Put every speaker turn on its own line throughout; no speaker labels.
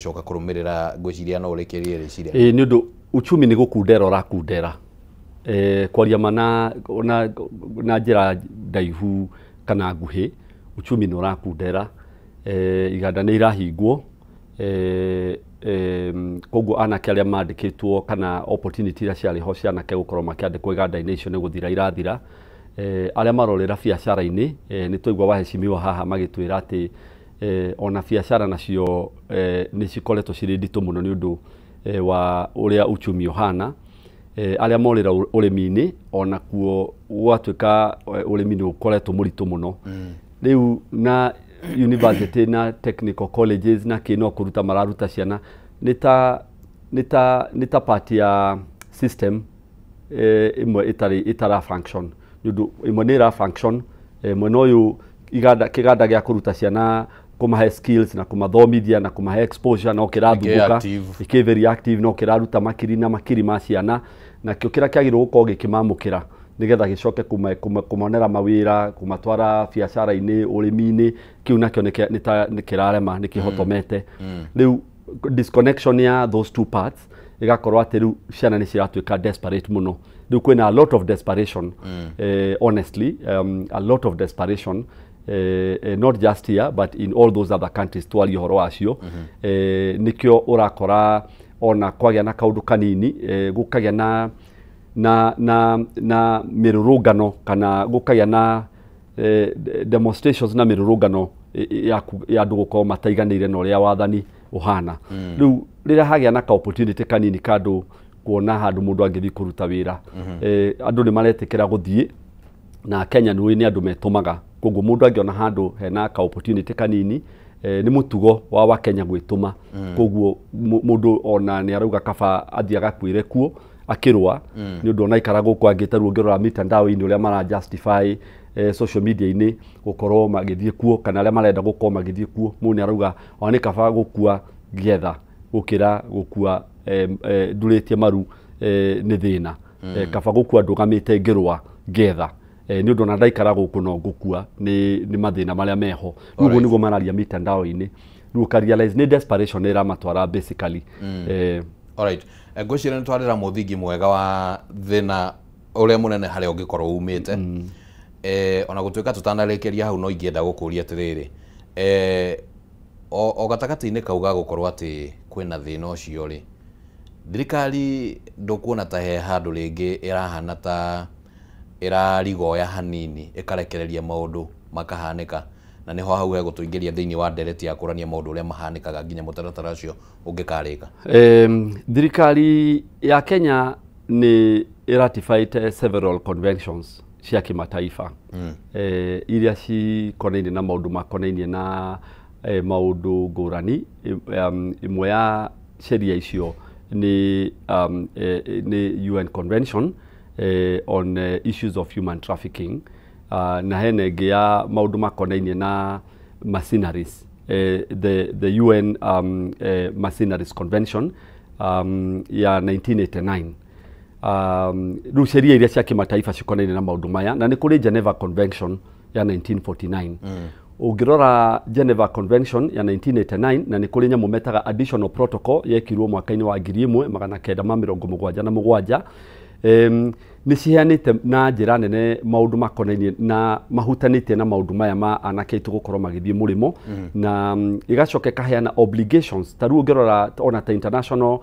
Coka kũrũmĩrĩra, ngwĩciria no ũrĩkĩrie rĩciria.
Ĩĩ, nĩ ũndũ uchumi nĩ gũkundera ũrakundera. Kwaria ma na njĩra ndaihu kana nguhĩ, uchumi nĩ ũrakundera. Iganda nĩ irahingwo. Koguo anake arĩa mandĩkĩtwo kana opportunity iria ciarĩ ho cia anake gũkorwo makĩandĩkwo iganda-inĩ icio nĩ gũthira irathira. Arĩa marorĩra biacara-inĩ, nĩ twaigua waheshimiwa haha magĩtwĩra atĩ ona biacara nacio nĩ cikoretwo cirĩ nditũ mũno nĩ ũndũ wa ũrĩa uchumi ũhana. Arĩa morĩra ũrĩmi-inĩ, onakuo gwatuĩka ũrĩmi nĩ ũkoretwo mũritũ mũno. Rĩu na university na technical colleges na kĩ no kũruta mararuta ciana nĩ ta part ya system ĩmwe ĩtarĩ ĩtara function, nĩ ũndũ ĩmwe nĩ ĩra function. Mwena ũyũ iganda, kĩganda gĩa kũruta ciana, kũmahe skills na kũmathomithia na kũmahe exposure no kĩrathugũka.
Active.
Ĩkĩ very active, no kĩraruta makiri na makiri ma ciana, nakĩo kĩrĩa kĩagĩrĩirwo gũkorwo gĩkĩmamũkĩra nĩgetha gĩcoke kũmonera mawĩra, kũmatwara biacara-inĩ, ũrĩmi-inĩ, kĩu nakĩo nĩ kĩrarema, nĩ kĩhotomete. Rĩu disconnection ya those two parts ĩgakorwo atĩ rĩu ciana nĩ ciratuĩka desperate mũno. Rĩu kwĩna a lot of desperation, honestly, a lot of desperation, not just here but in all those other countries twaria ũhoro wacio. Nĩkĩo ũrakora ona kwagĩa na kaũndũ kanini, gũkagĩa na mĩrũrũngano kana gũkagĩa na demonstrations na mĩrũrũngano ya andũ gũkorwo mataiganĩire na ũrĩa wathani ũhana. Rĩu rĩrĩa hagĩa na ka opportunity kanini ka andũ kuona handũ mũndũ angĩthiĩ kũruta wĩra, andũ nĩ maretĩkĩra gũthiĩ. Na Kenya nĩ nĩ andũ metũmaga, koguo mũndũ angĩona handũ hena ka opportunity kanini, nĩ mũtugo wa Wakenya gwĩtũma. Koguo mũndũ ona nĩ arauga kaba athiĩ agakuĩre kuo akĩrũa, nĩ ũndũ ona ikara gũkũ angĩ ta rĩu ũngĩrora mitandao-inĩ ũrĩa mara justify social media-inĩ gũkorwo magĩthiĩ kuo kana arĩa marenda gũkorwo magĩthiĩ kuo, mũndũ nĩ arauga ona nĩ kaba gũkua ngĩetha gũkĩra gũkua ndurĩtie maru nĩ thĩna. Kaba gũkua ndũgamĩte ngĩrũa ngĩetha, nĩ ũndũ ona ndaikara gũkũ no ngũkua nĩ mathĩna marĩa meho. Rĩu ũguo nĩguo mararia mitandao-inĩ. Rĩu ũka realize nĩ desperation ĩramatwara basically.
Alright. Ngwĩciria nĩ twarĩra mũthingi mwega wa thĩna ũrĩa mũnene harĩa ũngĩkorwo umĩte. Ona gũtuĩka tũtanarĩkĩria hau, no ingĩenda gũkũria atĩrĩrĩ, o gatagatĩ-inĩ kau ga gũkorwo atĩ kwĩna thĩna ũcio rĩ, thirikari ndũkuona ta he handũ rĩngĩ ĩrahana ta ĩrarigoya hanini ĩkarekereria maũndũ makahanĩka, na nĩho hau hegũtũingĩria thĩinĩ wa ndereti ya kũrania maũndũ ũrĩa mahanĩkaga nginya mũtaratara ũcio ũngĩkarĩka?
Thirikari ya Kenya nĩ ĩratified several conventions cia kimataifa iria cikonainie na maũndũ makonainie na maũndũ ngũrani. Ĩmwe ya sheria icio nĩ UN Convention on issues of human trafficking, na hena ĩngĩ ya maũndũ makonainie na mercenaries, the UN Mercenaries Convention ya 1989. Rĩu sheria iria cia kĩmataifa cikonainie na maũndũ maya, na nĩ kũrĩ Geneva Convention ya 1949. Ũngĩrora Geneva Convention ya 1989, na nĩ kũrĩ nyamũ metaga additional protocol yekirwo mwaka-inĩ wa 1977, nĩ ciheanĩte na njĩra nene maũndũ makonainie na mahutanĩtie na maũndũ maya ma anake aitũ gũkorwo magĩthiĩ mũrĩmo, na ĩgacoka ĩkaheana obligations. Ta rĩu ũngĩrora ona ta International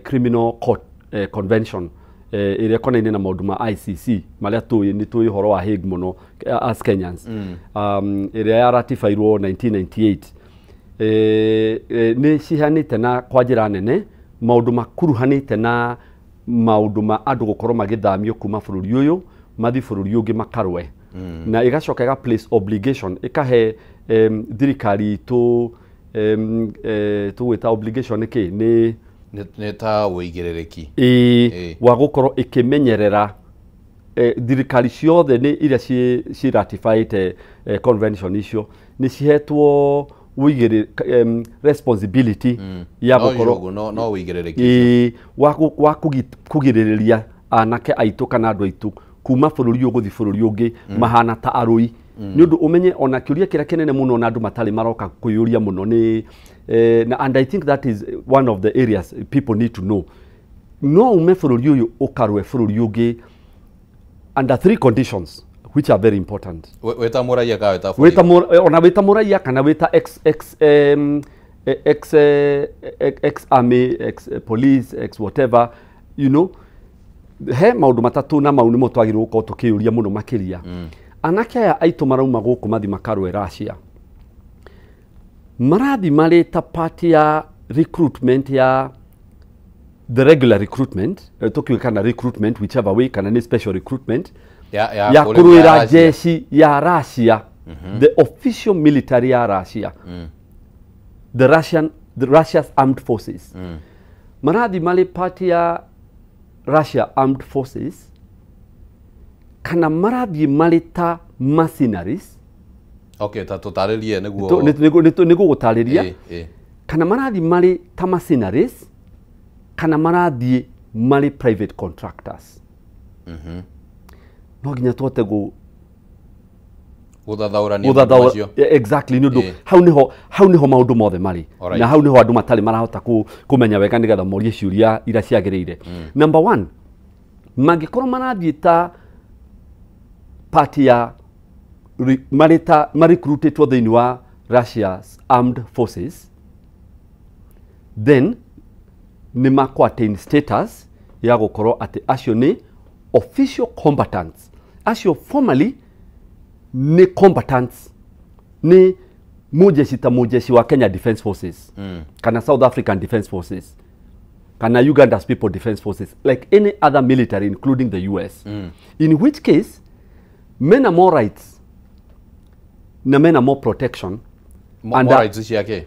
Criminal Court Convention ĩrĩa ĩkonainie na maũndũ ma ICC marĩa tũĩ, nĩ tũĩ ũhoro wa Hague mũno as Kenyans, ĩrĩa yaratifairwo 1998, nĩ ciheanĩte na kwa njĩra nene maũndũ makuruhanĩte na maũndũ ma andũ gũkorwo magĩthamio kuma bũrũri ũyũ mathiĩ bũrũri ũngĩ makarũe, na ĩgacoka ĩga place obligation, ĩkahe thirikari itũ, tũgwĩta obligation nĩ kĩ nĩ?
Nĩ ta ũigĩrĩrĩki.
Ĩĩ,
Ĩĩ.
wa gũkorwo ĩkĩmenyerera thirikari ciothe nĩ iria ci ratifyĩte convention icio nĩ cihetwo ũigĩrĩ responsibility ya
No
gũkorwo
ũguo, no ũigĩrĩrĩki.
Ĩĩ, wa kũgirĩrĩria anake aitũ kana andũ aitũ kuma bũrũri ũyũ gũthiĩ bũrũri ũngĩ mahana ta arũi. Nĩ ũndũ ũmenye ona kĩũria kĩrĩa kĩnene mũno na andũ matarĩ maroka kwĩyũria mũno nĩ na and I think that is one of the areas people need to know. No ume bũrũri ũyũ ũkarũe bũrũri ũngĩ under three conditions which are very important.
Wĩta mũraiya kana wĩta
bũrũri? Ona wĩta mũraiya kana wĩta ex army, ex police, ex whatever, you know, he maũndũ matatũ na mau nĩmo twagĩrĩirwo gũkorwo tũkĩyũria mũno makĩria. Anake aya aitũ marauma gũkũ mathi makarũe Russia, marathi marĩ ta part ya recruitment ya the regular recruitment, tũkiuge kana recruitment whichever way, kana nĩ special recruitment ya kũrũĩra jeshi ya Russia, the official military ya Russia, the Russia's armed forces. Marathi marĩ part ya Russia armed forces kana marathiĩ marĩ ta mercenaries.
Okay, ta tũtarĩrie nĩguo
nĩguo gũtarĩria. Kana marathiĩ marĩ ta mercenaries kana marathiĩ marĩ private contractors. No nginya tũhote
gũthathaũrania maũndũ macio.
Exactly, nĩ ũndũ hau nĩho maũndũ mothe marĩ na hau nĩho andũ matarĩ marahota kũmenya wega nĩgetha morie ciũria iria ciagĩrĩire. Number one, mangĩkorwo marathiĩ ta part ya marĩ ta marecruitĩtwo thĩinĩ wa Russia's armed forces, then nĩ makũ attain status ya gũkorwo atĩ acio nĩ official combatants. Acio formally nĩ combatants, nĩ mũjeshi ta mũjeshi wa Kenya Defence Forces, kana South African Defence Forces, kana Uganda's People Defence Forces, like any other military including the US. In which case mena more rights na mena more protection.
More rights ciake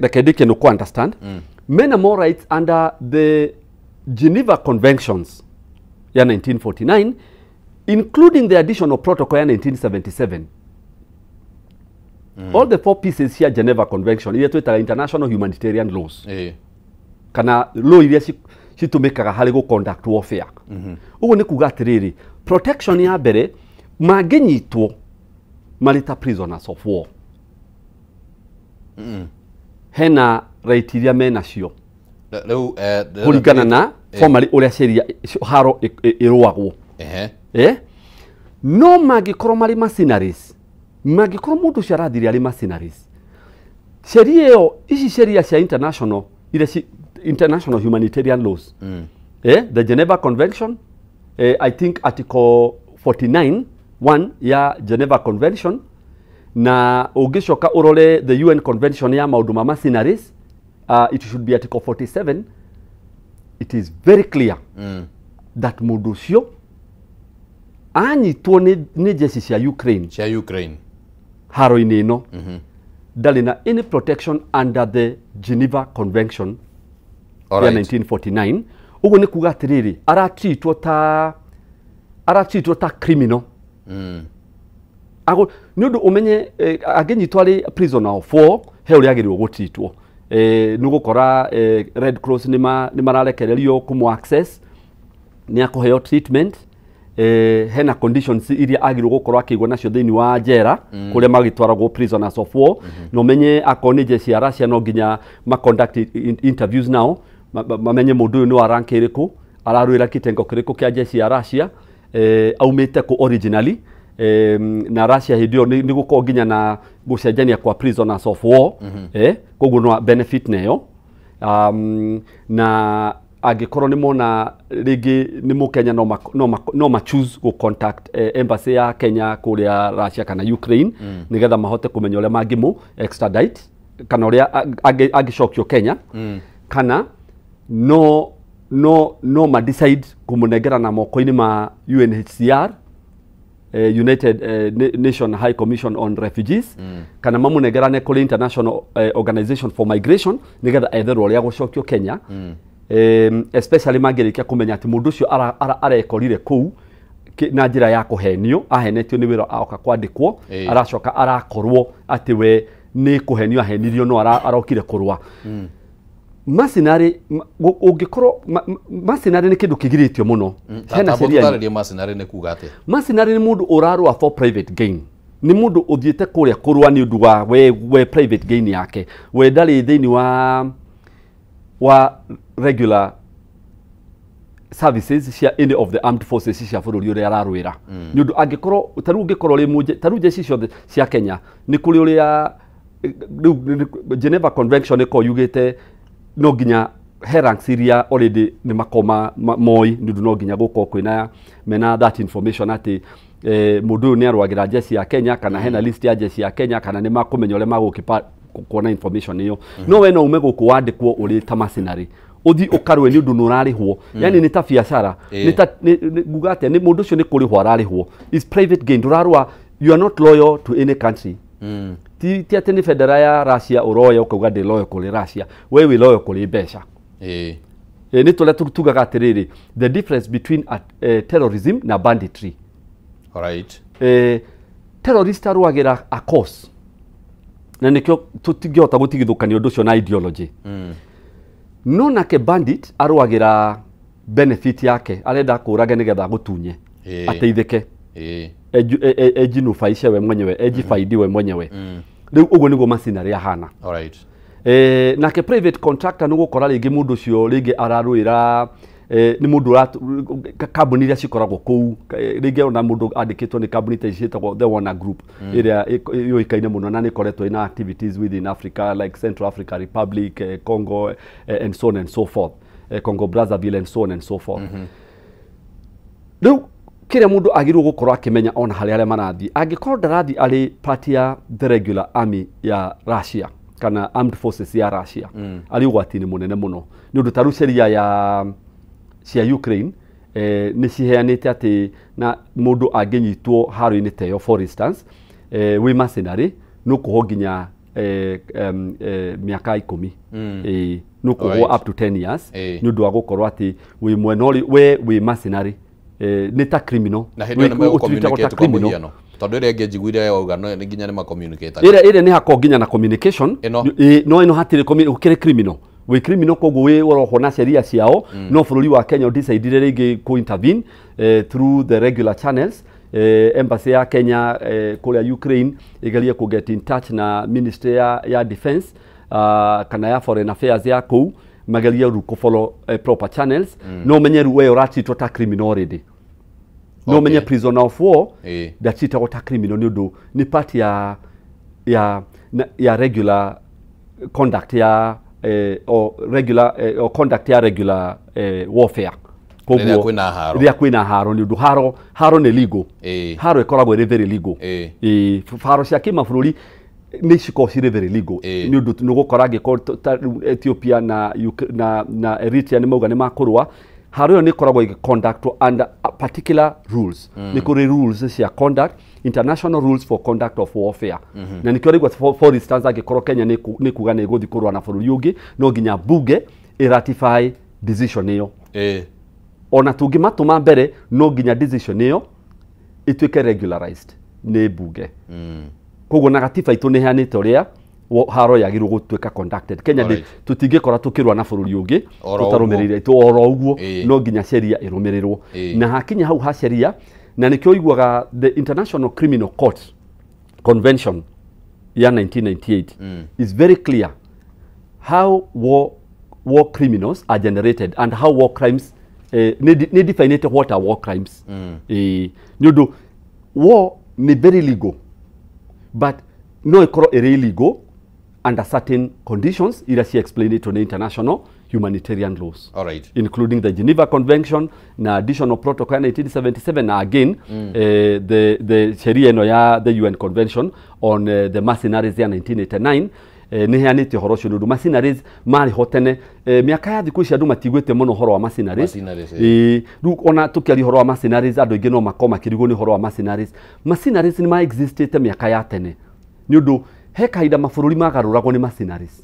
reke ndĩkie nĩ understand. Mena more rights under the Geneva Conventions ya 1949, including the additional protocol ya 1977. All the four pieces here Geneva Convention iria twĩtaga international humanitarian laws, kana law iria citũmĩkaga harĩ gũ conduct warfare. Ũguo nĩ kuga atĩrĩrĩ, protection ya mbere mangĩnyitwo marĩ ta prisoners of war, hena right iria menacio kũringana na formally ũrĩa sheria haro ĩrũagwo. No mangĩkorwo marĩ mercenaries, mangĩkorwo mũndũ ũcio arathire arĩ mercenaries, sheria ĩyo, ici sheria cia international iria international humanitarian laws, the Geneva Convention, I think article 49(1) ya Geneva Convention, na ũngĩcoka ũrore the UN Convention ya maũndũ ma mercenaries, it should be article 47. It is very clear that mũndũ ũcio anyitwo nĩ jeshi cia Ukraine haro-inĩ ĩno, ndarĩ na any protection under the Geneva Convention ya 1949. Ũguo nĩ kuga atĩrĩrĩ, aratreatwo ta criminal. Nĩ ũndũ ũmenye angĩnyitwo arĩ prisoner of war, he ũrĩa agĩrĩirwo gũtreatwo. Nĩ ũgũkora Red Cross nĩ mararekererio kũmũ access, nĩ akũheo treatment, hena conditions iria agĩrĩirwo gũkorwo akĩigwo nacio thĩinĩ wa njera kũrĩa magĩtwaragwo prisoners of war. Na ũmenye akorwo nĩ jeshi ya Russia no nginya ma conduct interviews nao, mamenye mũndũ ũyũ nĩ wa rank ĩrĩkũ, ararũĩra kitengo kĩrĩkũ kĩa jeshi ya Russia, aumĩte kũ originally, na Russia hĩndĩ ĩyo nĩ gũkorwo nginya na gũcenjania kwa prisoners of war, koguo no benefit nayo. Na angĩkorwo nĩ mona rĩngĩ nĩ mũkenya no ma choose gũ contact embassy ya Kenya kũrĩa Russia kana Ukraine, nĩgetha mahote kũmenya ũrĩa mangĩmũ extradite kana ũrĩa angĩcokio Kenya, kana no ma decide kũmũnengera na moko-inĩ ma UNHCR, United Nation High Commission on Refugees, kana mamũnengerane kũrĩ International Organization for Migration nĩgetha etherwo ũrĩa gũcokio Kenya. Especially mangĩrĩkia kũmenya atĩ mũndũ ũcio arekorire kũu na njĩra ya kũhenio, ahenetio nĩ wĩra aoka kwandĩkwo, aracoka arakorwo atĩ we nĩ kũhenio ahenirio no arokire kũrũa. Mercenary ũngĩkorwo mercenary nĩ kĩndũ kĩgirĩtio mũno.
Hena sheria. Tatarĩria mercenary nĩ kuga atĩa?
Mercenary nĩ mũndũ ũrarũa for private gain. Nĩ mũndũ ũthiĩte kũrĩa kũrũa nĩ ũndũ wa we private gain yake. We ndarĩ thĩinĩ wa regular services cia any of the armed forces cia bũrũri ũrĩa ararũĩra. Nĩ ũndũ angĩkorwo ta rĩu ũngĩkorwo rĩ ta rĩu jeshi ciothe cia Kenya nĩ kũrĩ ũrĩa rĩu Geneva Convention ĩkorwo yugĩte no nginya he ranks iria already nĩ makoma moi nĩ ũndũ no nginya gũkorwo kwĩna mena that information atĩ mũndũ ũyũ nĩ arũagĩra jeshi ya Kenya kana hena list ya jeshi ya Kenya kana nĩ makũmenya ũrĩa magũkĩpa kuona information ĩyo. No we no ume gũkũ wandĩkwo ũrĩ ta mercenary uthi ukarwe ni undu nurarihwo. Yani ni ta biacara ni ta nguga atia ni mundu ucio ni kurihwo ararihwo is private gain ndurarwa. You are not loyal to any country. Ti ati ni bendera ya Russia uroya ukauga ndi loyal kuri Russia, we wi loyal kuri mbeca. Ni turia tugaga atiriri the difference between terrorism na banditry.
All right.
Terrorist arwagira a cause na nikio tutingihota gutigithukania undu ucio na ideology. No nake bandit arwagira benefit yake, arenda kũrage nigetha gutunye ateithike ejinufaishe we mwenyewe, ejifaidi we mwenyewe. Riu uguo niguo mercenary ahana.
All right.
Nake private contractor nigukora ringi mundu ucio ringi ararwira ni mundu kambuni iria cikoragwo kuu ringi ona mundu andikitwo ni kambuni ta ciĩtagwo The Warner Group iria yũĩkaine mũno na nĩ ĩkoretwo ina activities within Africa like Central Africa Republic, Congo and so on and so forth, Congo Brazzaville and so on and so forth. Rĩu kĩrĩa mũndũ agĩrĩirwo gũkorwo akĩmenya ona harĩa arĩa marathiĩ, angĩkorwo ndarathiĩ arĩ part ya the regular army ya Russia kana armed forces ya Russia, arĩ ũgwati-inĩ mũnene mũno nĩ ũndũ ta rĩu sheria ya cia Ukraine nĩ ciheanĩte atĩ na mũndũ angĩnyitwo haro-inĩ ta ĩyo for instance wĩ mercenary nĩ ũkũhwo nginya mĩaka 10 nĩ ũkũhwo up to 10 years nĩ ũndũ wa gũkorwo atĩ wĩ mwena ũrĩ we wĩ mercenary nĩ ta criminal.
Na hĩndĩ ĩyo nĩ megũ-communicate kwa mũhiano tondũ ĩrĩa ĩngĩ njiguire wauga nĩ nginya nĩ ma-communicate
ĩrĩa nĩ hakorwo nginya na communication no ĩno hatirĩ gũkĩrĩ criminal we criminal koguo we ũrohwo na sheria ciao. No bũrũri wa Kenya decided rĩngĩ ku intervene through the regular channels. Embassy ya Kenya kũrĩa Ukraine ĩgerie ku get in touch na ministry ya defense kana ya foreign affairs ya kũu magerie rĩu ku follow proper channels. No menye rĩu we ũratreatwo ta criminal already. No menye prisoner of war ndatreatagwo ta criminal nĩ ũndũ nĩ part ya regular conduct ya or regular or conduct ya regular warfare.
Koguo
rĩrĩa kwĩna haro nĩ ũndũ haro nĩ legal. Haro ĩkoragwo ĩrĩ very legal. Haro cia kĩmabũrũri nĩ cikoragwo cirĩ very legal nĩ ũndũ nĩ ũgũkora angĩkorwo Ethiopia na Eritrea nĩ mauga nĩ makũrũa, haro ĩyo nĩ ĩkoragwo ĩgĩ-conduct under particular rules. Nĩ kũrĩ rules cia conduct, international rules for conduct of warfare. Na nĩkĩo rĩu for instance angĩkorwo Kenya nĩ kuga nĩ ĩgũthiĩ kũrũa na bũrũri ũngĩ no nginya bunge ĩratify decision ĩyo. Ona tũngĩmatũma mbere no nginya decision ĩyo ĩtuĩke regularized nĩ bunge. Koguo na gatiba itũ nĩ ĩheanĩte ũrĩa haro yagĩrĩirwo gũtuĩka conducted. Kenya tũtingĩkora tũkĩrũa na bũrũri ũngĩ tũtarũmĩrĩire oro ũguo, no nginya sheria ĩrũmĩrĩrwo. Na hakinya hau ha sheria, na nĩkĩo ũiguaga the International Criminal Court Convention ya 1998 is very clear how war criminals are generated and how war crimes nĩ definite what are war crimes. Nĩ ũndũ war nĩ very legal but no ĩkorwo ĩrĩ illegal under certain conditions ira she explained it on the international humanitarian laws.
All right.
Including the Geneva Convention na additional protocol ya 1977 na again the sheria ĩno ya the UN Convention on the mercenaries ya 1989 nĩ heanĩte ũhoro ũcio nĩ ũndũ mercenaries marĩ ho tene. Mĩaka ya thikũ ici andũ matiguĩte mũno ũhoro wa mercenaries. Rĩu ona tũkĩaria ũhoro wa mercenaries andũ aingĩ no makorwo makĩrigwo nĩ ũhoro wa mercenaries. Mercenaries nĩ ma-existĩte mĩaka ya tene nĩ ũndũ he kahinda mabũrũri magarũragwo nĩ mercenaries.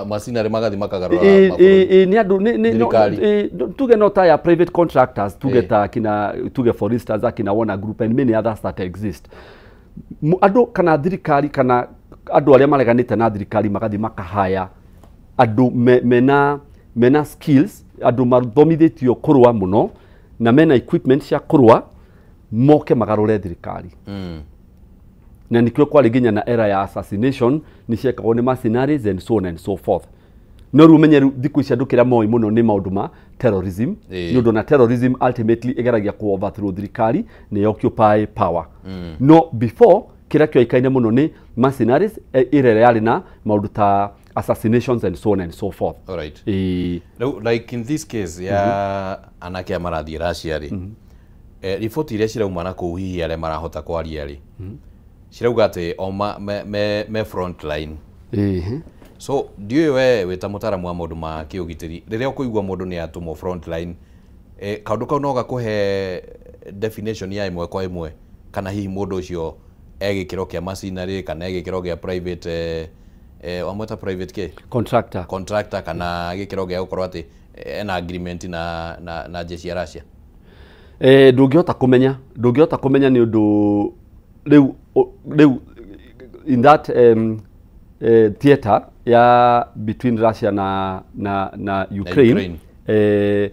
Mercenary magathi makagarũra mabũrũri.
Nĩ andũ tuge no ta ya private contractors, tuge ta kina tuge for instance akina Warner Group and many others that exist. Andũ kana thirikari kana Andũ arĩa mareganĩte na thirikari magathiĩ makahaya andũ mena skills, andũ mathomithĩtio kũrũa mũno na mena equipment cia kũrũa, moke magarũre thirikari. Na nikĩo kwarĩ nginya na era ya assassination nĩ ciekagwo nĩ mercenaries and so on and so forth. No rĩu ũmenye rĩu thikũ ici andũ kĩrĩa moĩ mũno nĩ maũndũ ma terrorism, nĩ ũndũ na terrorism ultimately ĩgeragia ku overthrow thirikari nĩ occupy power. No before kĩrĩa kĩoĩkaine mũno nĩ mercenaries, ĩrĩa yarĩ na maũndũ ta assassinations and so on and so forth.
Alright.
Ĩĩ.
Rĩu like in this case ya anake aya marathiĩ Russia rĩ, riboti iria cirauma na kũu, hihi arĩa marahota kwaria rĩ, cirauga atĩ o me front line. So ndiũĩ we wĩ ta mũtaaramu wa maũndũ ma kĩũgitĩri, rĩrĩa ũkũigua mũndũ nĩ atũmwo front line, kaũndũ kau no gakũhe definition ya ĩmwe kwa ĩmwe kana hihi mũndũ ũcio e gĩkĩro kĩa machinery kana e gĩkĩro gĩa private, wamwĩta private kĩ?
Contractor.
Contractor, kana gĩkĩro gĩa gũkorwo atĩ ena agreement na jeshi ya Russia.
Ndũngĩhota kũmenya nĩ ũndũ rĩu in that theater ya between Russia na Ukraine,
Ukraine.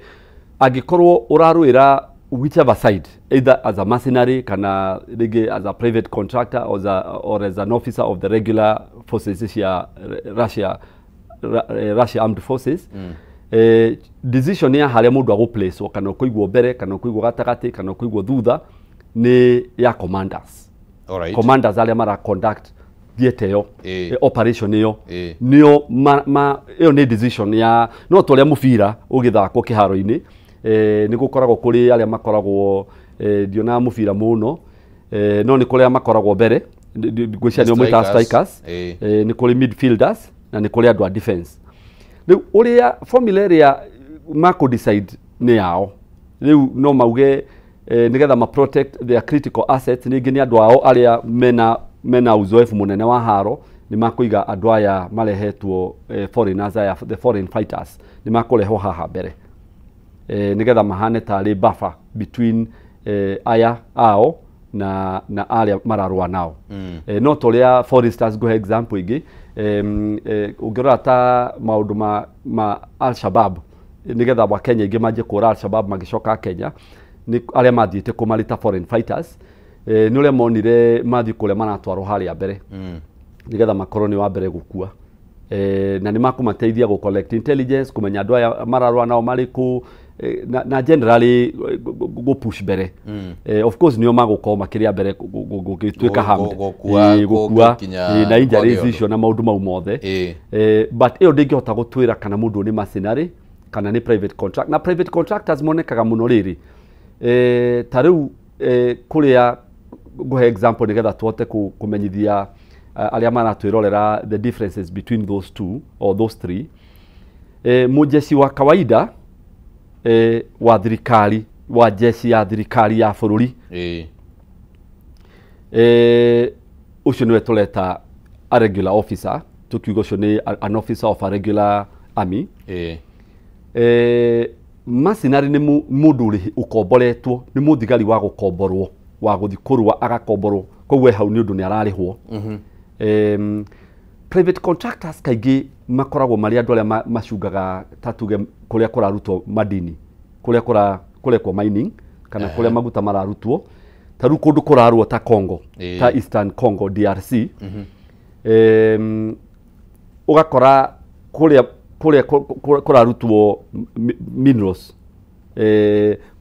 Angĩkorwo ũrarũĩra whichever side, either as a mercenary kana rĩngĩ as a private contractor or as an officer of the regular forces cia Russia, Russia Armed Forces, decision ya harĩa mũndũ agũplacewo, kana ũkũigwo mbere kana ũkũigwo gatagatĩ kana ũkũigwo thutha, nĩ ya commanders. Commanders arĩa mara conduct theatre ĩyo, operation ĩyo, nĩo ĩyo nĩ decision ya no ta ũrĩa mũbira ũgĩthakwo kĩharo-inĩ, nĩ gũkoragwo kũrĩ arĩa makoragwo, ndionaga mũbira mũno, no nĩ kũrĩ arĩa makoragwo mbere, ngwĩciria nĩo mwĩtaga
strikers.
Strikers. Nĩ kũrĩ midfielders na nĩ kũrĩ andũ a defense. Rĩu ũrĩa formula ĩrĩa makũ decide nĩ yao, rĩu no mauge, nĩgetha ma protect their critical assets, rĩngĩ nĩ andũ ao arĩa mena uzoefu mũnene wa haro, nĩ makũiga andũ aya marehetwo, foreigners aya, the foreign fighters, nĩ makũrehwo haha mbere, nĩgetha mahane tarĩ buffer between aya ao na arĩa mararũa nao. No ta ũrĩa, for instance, ngũhe example ĩngĩ, ũngĩrora ta maũndũ ma Al-Shabaab, nĩgetha Wakenya aingĩ manjie kũra Al-Shabaab magĩcoka Kenya nĩ arĩa mathiĩte kũmarĩ ta foreign fighters, nĩ ũrĩa monire mathiĩ kũrĩa maratwarwo harĩa mbere nĩgetha makorwo nĩ wa mbere gũkua, na nĩ makũmateithia gũ collect intelligence, kũmenya andũ aya mararũa nao marĩ kũ, na generally gũ push mbere. Of course nĩo magũkorwo makĩrĩa mbere gũgĩtuĩka harmed.
Gũkua,
gũkua,
gũkinya
na injuries
kwagĩa
icio na maũndũ mau mothe. But ĩyo ndĩngĩhota gũtwĩra kana mũndũ nĩ mercenary kana nĩ private contract. Na private contractors monekaga mũno rĩrĩ, ta rĩu, kũrĩa ngũhe example nĩgetha tũhote kũmenyithia arĩa maratwĩrorera the differences between those two or those three. Mũjeci wa kawaida, wa thirikari, wa jeshi ya thirikari ya bũrũri, ũcio nĩwe tũreta a regular officer, tukiuga ũcio nĩ an officer of a regular army. Mercenary nĩ mũndũ ũkomboretwo, nĩ mũthigari wa gũkomborwo, wa gũthiĩ kũrũa agakomborwo, koguo e hau nĩ ũndũ nĩ ararĩhwo. Private contractors kaingĩ makoragwo marĩ andũ arĩa macungaga, ta tuge kũrĩa kũrarutwo madini, kũrĩa kũrekwo mining kana kũrĩa maguta mararutwo, ta rĩu kũndũ kũrarũo ta Congo, ta Eastern Congo, DRC. Ũgakora kũrĩa kũrarutwo minerals,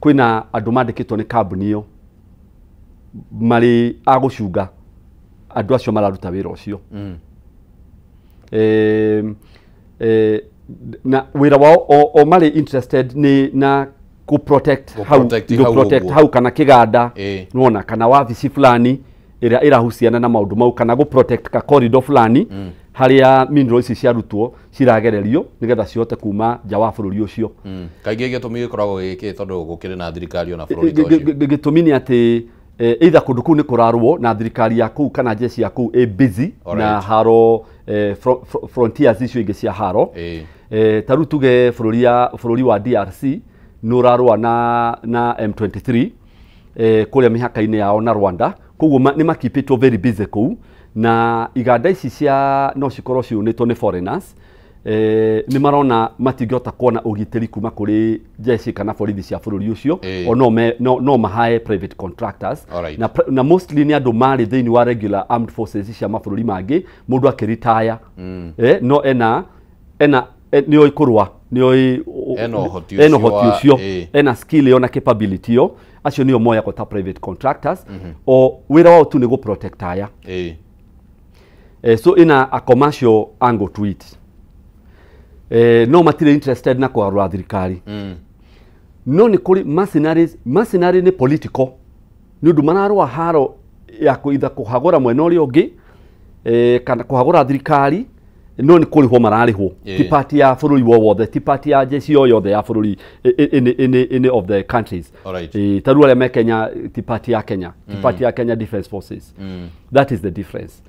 kwĩna andũ mandĩkĩtwo nĩ kambuni ĩyo marĩ a gũcunga andũ acio mararuta wĩra ũcio. Na wĩra wao o marĩ interested nĩ na kũ protect hau,
Gũ-protect hau
gũ protect
ũguo.
hau kana kĩganda, nĩwona, kana wabici fulani ĩrĩa ĩrahuciana na maũndũ mau, kana gũ protect ka corridor fulani harĩa mineral ici ciarutwo ciragererio nĩgetha cihote kuma nja wa bũrũri ũcio.
Kaingĩ gĩtũmi gĩkoragwo gĩkĩ tondũ gũkĩrĩ na thirikari ona bũrũri ta ũcio.
Gĩtũmi nĩ atĩ, either kũndũ kũu nĩ kũrarũo na thirikari ya kũu kana jeshi ya kũu ĩ busy na haro, frontiers icio ingĩ cia haro. Ta rĩu tuge bũrũri wa DRC nĩ ũrarũa na M23, kũrĩa mĩhaka-inĩ yao na Rwanda, koguo nĩ makipĩtwo very busy kũu. Na iganda ici cia no cikorwo ciunĩtwo nĩ foreigners, nĩ marona matingĩhota kuona ũgitĩri kuma kũrĩ jeshi kana borithi cia bũrũri ũcio, o no mahae private contractors. Na mostly nĩ andũ marĩ thĩinĩ wa regular armed forces cia mabũrũri mangĩ, mũndũ akĩritaya no ena nĩoĩ kũrũa, nĩoĩ
ena ũhoti
ũcio, ena skill ĩyo na capability ĩyo, acio nĩo moyagwo ta private contractors. O wĩra wao tu nĩ gũ protect aya. So ina a commercial angle to it. No matirĩ interested na kũgarũra thirikari. No nĩ kũrĩ mercenaries. Mercenary nĩ political, nĩ ũndũ mararũa haro ya kũitha kũhagũra mwena ũrĩa ũngĩ, kana kũhagũra thirikari, no nĩ kũrĩhwo mararĩhwo. Ti party ya bũrũri wothe, ti party ya jeshi o yothe ya bũrũri any of the countries. Ta rĩu arĩa me Kenya, ti party ya Kenya, ti party ya Kenya Defence Forces. That is the difference.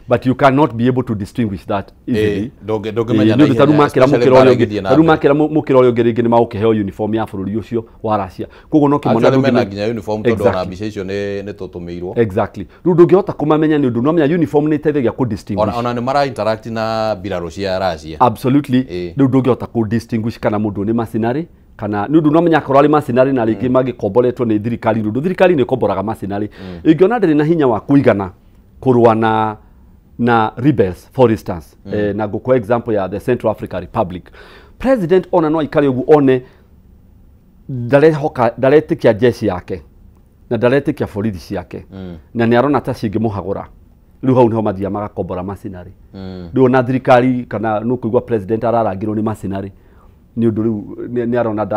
But you cannot be able to distinguish that easily.
Ndũngĩmenya na ihenya, especially mbara ĩgĩthiĩ na
tarĩu
mbere.
Makĩra mũkĩra ũrĩa ũngĩ rĩngĩ nĩ magũkĩheo uniform ya bũrũri ũcio wa Russia. Koguo no kĩmona
Actually mena
ndũngĩmenya-
nginya uniform, tondũ ona mbica icio nĩ tũtũmĩirwo.
Exactly. Rĩu ndũngĩhota kũmamenya nĩ ũndũ no menya uniform nĩ ĩteithagia kũ distinguish.
Ona nĩ mara interact na mbirarũ cia Russia.
Absolutely. Rĩu ndũngĩhota kũ distinguish kana mũndũ nĩ mercenary kana nĩ ũndũ no menya akorwo arĩ mercenary na rĩngĩ magĩkomboretwo nĩ thirikari, nĩ ũndũ thirikari nĩ ĩkomboraga mercenary. Ĩngĩona ndĩrĩ na hinya wa kũigana kũrũa na rebels, for instance, na ngũkũhe example ya the Central Africa Republic. President ona no aikare ũguo one ndarehoka, ndaretĩkia jeshi yake na ndaretĩkia borithi ciake, na nĩ arona ta cingĩmũhagũra. Rĩu hau nĩho mathiaga magakombora mercenary. Rĩu ona thirikari kana nũkũigua president ararangĩrwo nĩ mercenary, nĩ ũndũ rĩu nĩ arona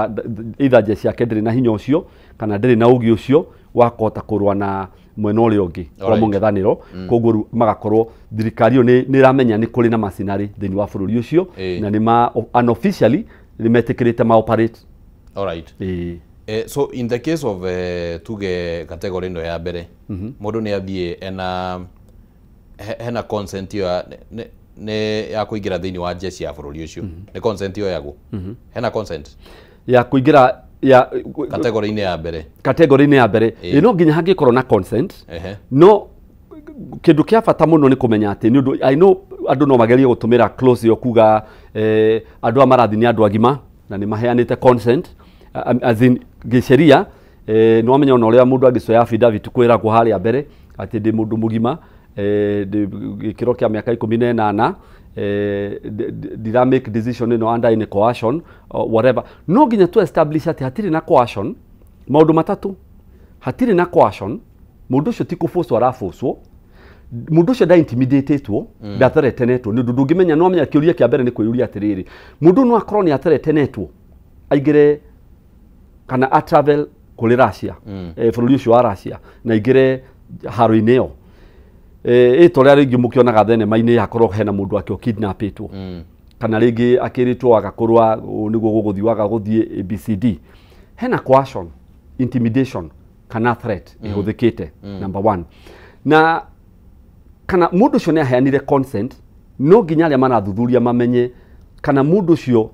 either jeshi yake ndĩrĩ na hinya ũcio kana ndĩrĩ na ũgĩ ũcio wa kũhota kũrũa na mwena ũrĩa ũngĩ wa mũng'ethanĩro. Koguo rĩu magakorwo thirikari ĩyo nĩ ĩramenya nĩ kũrĩ na mercenary thĩinĩ wa bũrũri ũcio, na nĩ ma unofficially nĩ metĩkĩrĩte ma operate.
So in the case of tuge category ĩno ya mbere, mũndũ nĩ athiĩ ena hena consent ĩyo nĩ ya kũingĩra thĩinĩ wa jeshi ya bũrũri ũcio, nĩ consent yoyagwo? Hena consent
ya kũingĩra ya
category-inĩ ya mbere?
Category-inĩ ya mbere no nginya hangĩkorwo na consent. No kĩndũ kĩa bata mũno nĩ kũmenya atĩ nĩ ũndũ I know andũ no magerie gũtũmĩra clause ĩyo kuga andũ aya marathiĩ nĩ andũ agima na nĩ maheanĩte consent, as in gĩceria, nĩ wamenya ona ũrĩa mũndũ angĩcoya affidavit kwĩragwo harĩa mbere atĩ ndĩ mũndũ mũgima, ndĩ gĩkĩro kĩa mĩaka 18, ndira make decision ĩno under any coercion or whatever. No nginya tu establish atĩ hatirĩ na coercion. Maũndũ matatũ: hatirĩ na coercion, mũndũ ũcio ti kũbũcwo arabũcwo, mũndũ ũcio nda intimidatetwo, ndatheretenetwo, nĩ ũndũ ndũngĩmenya. No amenya kĩũria kĩa mbere nĩ kwĩyũria atĩrĩrĩ, mũndũ no akorwo nĩ atheretenetwo aingĩre kana a travel kũrĩ Russia, bũrũri ũcio wa Russia, na aingĩre haro-inĩ ĩyo. Ĩ ta ũrĩa rĩngĩ mũkĩonaga thenema-inĩ, hakorwo hena mũndũ akĩo kidnapĩtwo, kana rĩngĩ akĩrĩtwo agakorwo nĩguo gũgũthiĩ waga gũthiĩ ABCD. Hena coercion, intimidation kana threat ĩhũthĩkĩte, number one. Na kana mũndũ ũcio nĩ aheanire consent, no nginya arĩa marathuthuria mamenye kana mũndũ ũcio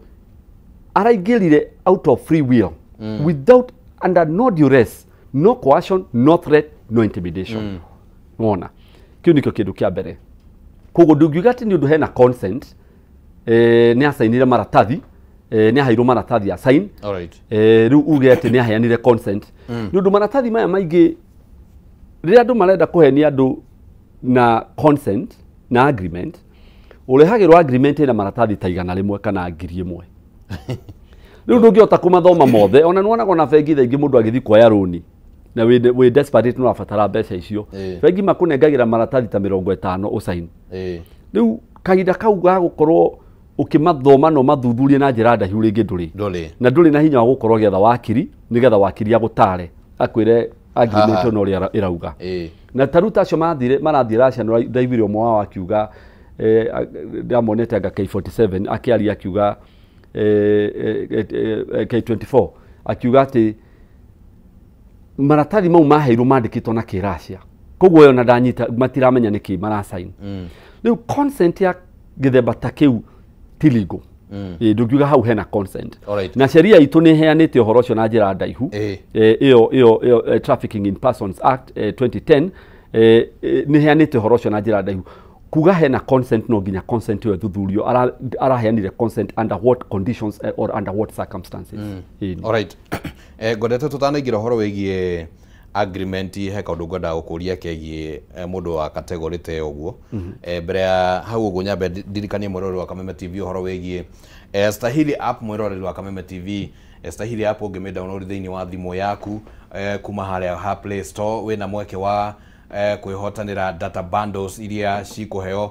araingĩrire out of free will, without, under no duress, no coercion, no threat, no intimidation. Wona kĩu nĩkĩo kĩndũ kĩa mbere. Koguo ndũngiuga atĩ nĩ ũndũ hena consent, nĩ acainire maratathi, nĩ aheirwo maratathi a sign, rĩu uge atĩ nĩ aheanire consent, nĩ ũndũ maratathi maya maingĩ rĩrĩa andũ marenda kũhenia andũ na consent na agreement, ũrehagĩrwo agreement ĩna maratathi ta 100 kana 1000. Rĩu ndũngĩhota kũmathoma mothe. Ona nĩwonaga ona bengi thaa ingĩ mũndũ agĩthiĩ kuoya rũni na wĩ desperate nĩ ũrabatara mbeca icio, bengi makũnengagĩra maratathi ta 50 ũcain. Rĩu kahinda kau ga gũkorwo ũkĩmathoma na ũmathuthurie na njĩra ndaihu rĩngĩ ndũrĩ, na ndũrĩ na hinya wa gũkorwo ũgĩetha wakiri nĩgetha wakiri agũtare akwĩre agreement ĩno ũrĩa ĩrauga. Na ta rĩu ta acio marathiĩ Russia, nĩ ndaiguire ũmwe wao akiuga, ndamonete anga K47 akĩaria akiuga, K24 akiuga atĩ maratathi mau maheirwo mandĩkĩtwo na kĩracia, koguo yo na ndanyita matiramenya nĩkĩ marasign. Rĩu consent ya gĩthemba ta kĩu ti legal. Ndũngiuga hau hena consent. Na sheria itũ nĩ ĩheanĩte ũhoro ũcio na njĩra ndaihu, ĩyo Trafficking in Persons Act 2010, Nĩ heanĩte ũhoro ũcio na njĩra ndaihu. Kuga hena consent, no nginya consent ĩyo ĩthuthurio, araheanire consent under what conditions or under what circumstances. Ĩni.
Alright. Ngwendete tũtanaingĩra ũhoro wĩgiĩ agreement, he kaũndũ ngwendaga gũkũria kegiĩ mũndũ wa category ta ĩyo ũguo. Mbere ya hau ũguo, nyambe ndirikanie mwĩroreri wa Kameme TV ũhoro wĩgiĩ Stahili app. Mwĩroreri wa Kameme TV, Stahili app ũngĩmĩ download thĩinĩ wa thimũ yaku kuma harĩa ha Play Store, wĩna mweke wa kwĩhotanĩra data bundles iria cikũheo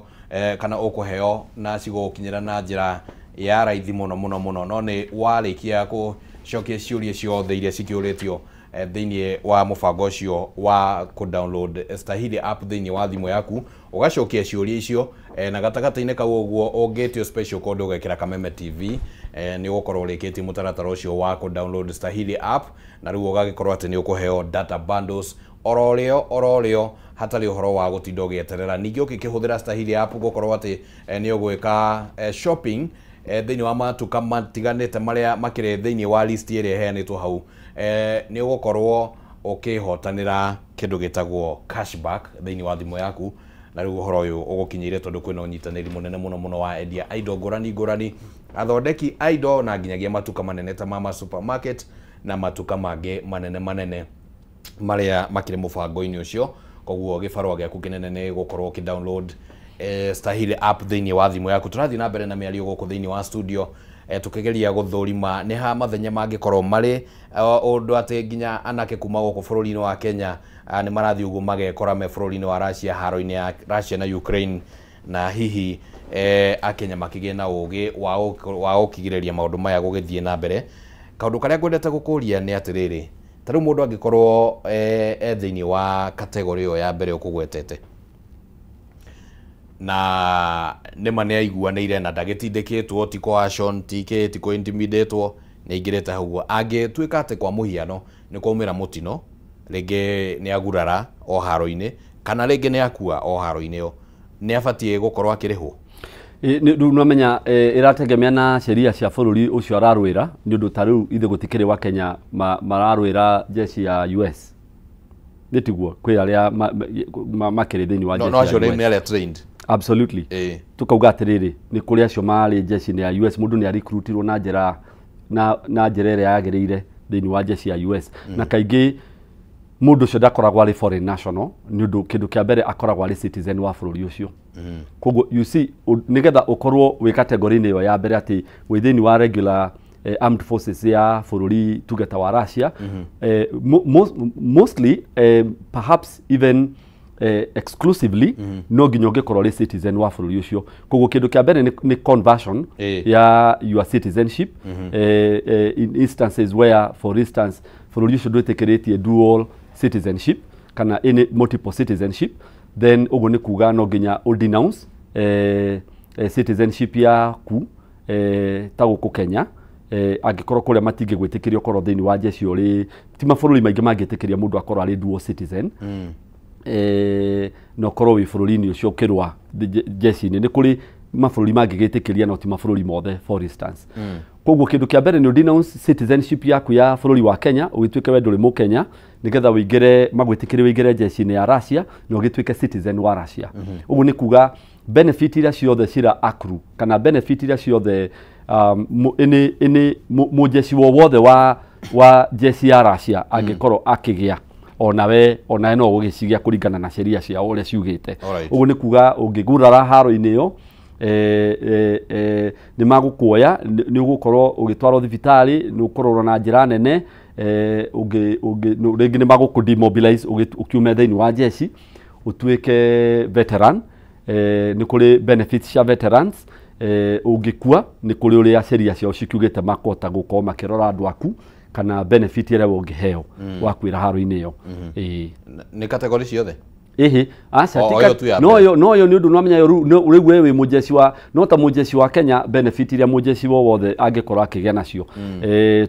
kana ũkũheo na cigũgũkinyĩra na njĩra ya raithi mũno mũno mũno, no nĩ warĩkia gũcokia ciũria ciothe iria cikĩũrĩtio thĩinĩ wa mũbango ũcio wa kũ-download Stahili app thĩinĩ wa thimũ yaku, ũgacokia ciũria icio, na gatagatĩ-inĩ kau ũguo ũngĩtio special code ũgekĩra Kameme TV, nĩ ũgũkorwo ũrĩkĩtie mũtaratara ũcio wa kũ-download Stahili app, na rĩu ũgagĩkorwo atĩ nĩ ũkũheo data bundles oro rĩo oro rĩo, hatarĩ ũhoro wa gũtinda ũgĩeterera. Ningĩ ũngĩkĩhũthĩra Stahili app gũkorwo atĩ nĩ ũgwĩka shopping thĩinĩ wa matuka matiganĩte marĩa makĩrĩ thĩinĩ wa list ĩrĩa ĩheanĩtwo hau, nĩ ũgũkorwo ũkĩhotanĩra kĩndũ gĩtagwo cashback thĩinĩ wa thimũ yaku. Na rĩu ũhoro ũyũ ũgũkinyĩire tondũ kwĩna ũnyitanĩri mũnene mũno mũno wa endia a indo ngũrani ngũrani, athondeki a indo, na nginyagia matuka manene ta Mama Supermarket na matuka mangĩ manene manene marĩa makĩrĩ mũbango-inĩ ũcio. Koguo gĩbarũa gĩaku kĩnene nĩ gũkorwo ũkĩ download Stahili app thĩinĩ wa thimũ yaku. Tũrathiĩ na mbere na mĩario gũkũ thĩinĩ wa studio, tukĩgeria gũthũrima nĩ ha mathenya mangĩkorwo marĩ ũndũ atĩ nginya anake kuma gũkũ bũrũri-inĩ wa Kenya nĩ marathiĩ ũguo magekora me bũrũri-inĩ wa Russia, haro-inĩ ya Russia na Ukraine, na hihi akenya makĩgĩe na ũgĩ wa gũkigĩrĩria maũndũ maya gũgĩthiĩ na mbere. Kaũndũ karĩa ngwendete gũkũria nĩ atĩrĩrĩ, ta rĩu mũndũ angĩkorwo e thĩinĩ wa category ĩyo ya mbere ũkũgwetete, na nĩma nĩ aiguanĩire na ndagĩtindĩkĩtwo, ti coercion, ti kĩ, ti kũ-intimidatwo, nĩ aingĩrĩte hau ũguo, angĩtuĩka atĩ kwa mũhiano nĩ kwaumĩra mũtino, rĩngĩ nĩ agurara o haro-inĩ kana rĩngĩ nĩ akua o haro-inĩ ĩyo, nĩ abatiĩ gũkorwo akĩrĩhwo?
Rĩu nwamenya ĩrategemea na sheria cia bũrũri ũcio ararũĩra, nĩ ũndũ ta rĩu ithuĩ gũtikĩrĩ wa Kenya mararũĩra jeshi ya US, nĩ tiguo? Kwĩ arĩa makĩrĩ thĩinĩ wa
no
jeshi
no
ya
acio
US.
nĩ arĩa trained.
Absolutely. Tukauga atĩrĩrĩ, nĩ kũrĩ acio marĩ jeshi-inĩ ya US, mũndũ nĩ arikrutirwo na njĩra na njĩra ĩrĩa yagĩrĩire thĩinĩ wa jeshi ya US, na kaingĩ mũndũ ũcio ndakoragwo arĩ foreign national, nĩ ũndũ kĩndũ kĩa mbere akoragwo arĩ citizen wa bũrũri ũcio. Koguo you see, nĩgetha ũkorwo wĩ category-inĩ ĩyo ya mbere, atĩ wĩ thĩinĩ wa regular armed forces ya bũrũri tuge ta wa Russia, mostly, perhaps even exclusively, no nginya ũngĩkorwo ũrĩ citizen wa bũrũri ũcio. Koguo kĩndũ kĩa mbere nĩ conversion ya your citizenship, in instances where, for instance, bũrũri ũcio ndwĩtĩkĩrĩtie dual citizenship kana any multiple citizenship, then ũguo nĩ kuga no nginya ũ denounce citizenship yaku ta gũkũ Kenya, angĩkorwo kũrĩa matingĩgwĩtĩkĩria ũkorwo thĩinĩ wa jeshi ũrĩ, ti mabũrũri maingĩ mangĩtĩkĩria mũndũ akorwo arĩ dual citizen, na ũkorwo wĩ bũrũri-inĩ ũcio ũkĩrũa jeshi-inĩ. Nĩ kũrĩ mabũrũri mangĩgĩtĩkĩria, no ti mabũrũri mothe, for instance. Koguo kĩndũ kĩa mbere nĩ denounce citizenship yaku ya bũrũri wa Kenya, ũgĩtuĩke we ndũrĩ mũkenya, nĩgetha ũingĩre, magwĩtĩkĩre ũingĩre jeshi-inĩ ya Russia na ũgĩtuĩke citizen wa Russia. Ũguo nĩ kuga benefit iria ciothe cira accrue kana benefit iria ciothe any mũjeshi wothe wa jeshi ya Russia angĩkorwo akĩgĩa, onawe no ũgĩcigĩa kũringana na sheria ciao ũrĩa ciugĩte. Ũguo nĩ kuga ũngĩgurara haro-inĩ ĩyo, nĩ magũkuoya, nĩ ũgũkorwo ũgĩtwarwo thibitarĩ, nĩ ũkũrorwo na njĩra nene, rĩngĩ nĩ magũkũ demobilize ũkiume thĩinĩ wa jeshi ũtuĩke veteran. Nĩ kũrĩ benefits cia veterans. Ũngĩkua, nĩ kũrĩ ũrĩa sheria ciao cikiugĩte makũhota gũkorwo makĩrora andũ aku kana benefit ĩrĩa ũngĩheo wakuĩra haro-inĩ ĩyo. Ĩĩ.
Nĩ category ciothe?
Ĩhĩ, aca.
O, ĩyo tu ya
no
mbere.
Yo no yo nĩ ũndũ nwamenya yo rĩu we wĩ mũjeshi wa, no ta mũjeshi wa Kenya, benefit iria mũjeshi wo wothe angĩkorwo akĩgĩa nacio,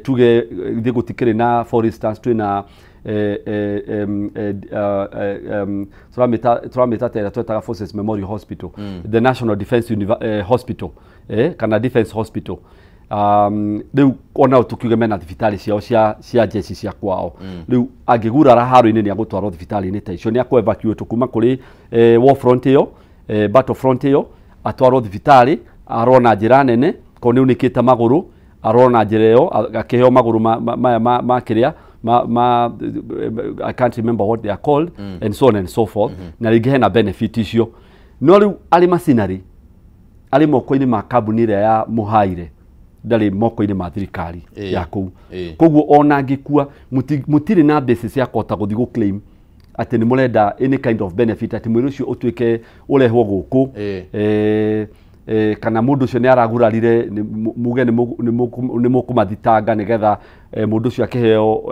tuge ithuĩ gũtikĩrĩ na, for instance, twĩna tũramĩta ta ĩrĩa twetaga Forces Memorial Hospital, the National Defence Hospital, kana Defence Hospital. Rĩu onao tũkiuge mena thibitarĩ ciao cia jeshi cia kwao. Rĩu angĩgurara haro-inĩ nĩ agũtwarwo thibitarĩ-inĩ ta icio, nĩ akũ evacuate kuma kũrĩ war front ĩyo, battle front ĩyo, atwarwo thibitarĩ, arorwo na njĩra nene, korwo nĩ unĩkĩte magũrũ arorwo na njĩra ĩyo, akĩheo magũrũ maya ma kĩrĩa ma I can't remember what they are called, and so on and so forth. Na rĩngĩ hena benefit icio. No rĩu arĩ macinarĩ, arĩ moko-inĩ ma kambuni ĩrĩa ya mũhaire, ndarĩ moko-inĩ ma thirikari ya kũu. Koguo ona angĩkua mũtirĩ na basis ya kũhota gũthiĩ gũ claim atĩ nĩ mũrenda any kind of benefit, atĩ mwĩrĩ ũcio ũtuĩke ũrehwo gũkũ, kana mũndũ ũcio nĩ aragurarire, muge nĩ mũkũmathitanga nĩgetha mũndũ ũcio akĩheo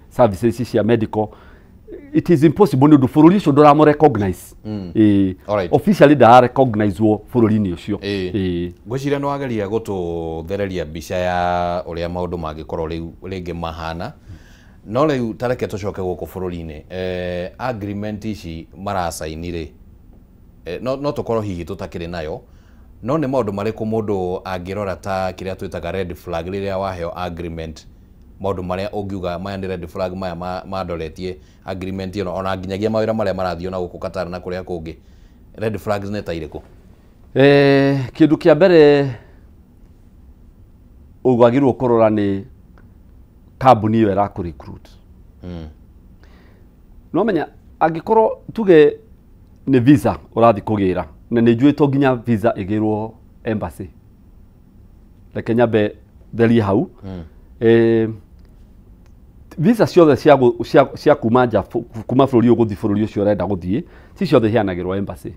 services cia medical. It is impossible nĩ ũndũ bũrũri ũcio ndũramũ recognize. Officially ndara recognize wo bũrũri-inĩ ũcio.
Ngwĩciria nĩ wageria gũtũthereria mbica ya ũrĩa maũndũ mangĩkorwo rĩu rĩngĩ mahana. No rĩu ta reke tũcoke gũkũ bũrũri-inĩ. Agreement ici maracaini rĩ, no tũkorwo hihi tũtakĩrĩ nayo, no nĩ maũndũ marĩkũ mũndũ angĩrora ta kĩrĩa twĩtaga red flag rĩrĩa waheo agreement, maũndũ marĩa ũngiuga maya nĩ red flag, maya mandoretie agreement ĩno, ona nginyagia mawĩra marĩa marathiĩ na gũkũ Qatar na kũrĩa kũngĩ, red flags nĩ ta irĩkũ?
Kĩndũ kĩa mbere ũgagĩrĩirwo kũrora nĩ kambuni ĩyo ĩrakũ recruit. No menya angĩkorwo tuge nĩ visa ũrathiĩ kũgĩra, na nĩ njũĩ to nginya visa ĩgĩrwo embassy, reke nyambe therie hau. Visa ciothe cia kuma nja, kuma bũrũri ũyũ gũthiĩ bũrũri ũcio ũrenda gũthiĩ, ti ciothe iheanagĩrwo embassy.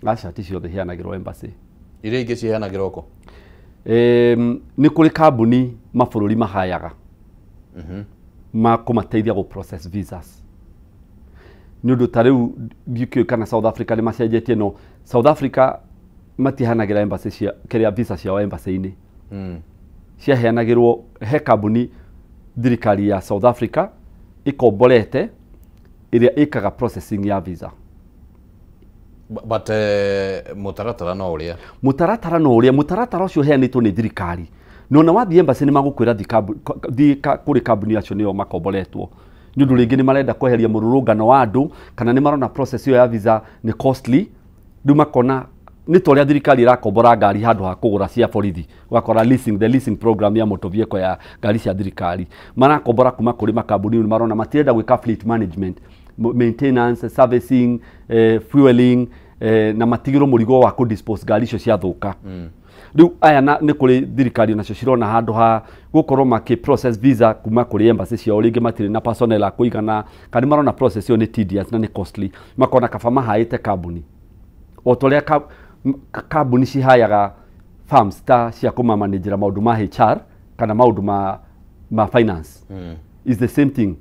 Aca, ti ciothe iheanagĩrwo embassy.
Iria ingĩ ciheanagĩrwo kũ?
Nĩ kũrĩ kambuni mabũrũri mahayaga ma kũmateithia gũ process visas. Nĩ ũndũ ta rĩu ndikĩũĩ kana South Africa nĩ macenjetie, no South Africa matiheanagĩra embassy cia kĩrĩa visa ciao embassy-inĩ. Ciaheanagĩrwo he kambuni thirikari ya South Africa ĩkomborete ĩrĩa ĩkaga processing ya visa.
But mũtaratara no ũrĩa?
Mũtaratara no ũrĩa, mũtaratara ũcio ũheanĩtwo nĩ thirikari. No na wathiĩ embassy nĩ magũkwĩra thiĩ kũrĩ kambuni acio nĩo makomboretwo. Nĩ ũndũ rĩngĩ nĩ marenda kweheria mũrũrũngano wa andũ, kana nĩ marona process ĩyo ya visa nĩ costly, rĩu makona nĩ ta ũrĩa thirikari ĩrakombora ngari handũ ha kũgũra cia borithi. Ũgakora leasing, the leasing program ya motor vehicle ya ngari cia thirikari marakombora kuma kũrĩ makambuni, nĩ marona matirenda gwĩka fleet management, maintenance, servicing, fueling, na matigĩrwo mũrigo wa kũ dispose ngari icio ciathũka. Rĩu aya na nĩ kũrĩ thirikari onacio cirona handũ ha gũkorwo makĩ process visa kuma kũrĩ embassy ciao, rĩngĩ matirĩ na personnel a kũigana, kana nĩ marona process ĩyo nĩ tedious na nĩ costly, makona kaba mahaĩte kambuni o ta ũrĩa kambuni cihayaga firms ta cia kũmamanĩnjĩra maũndũ ma HR kana maũndũ ma finance. Is the same thing.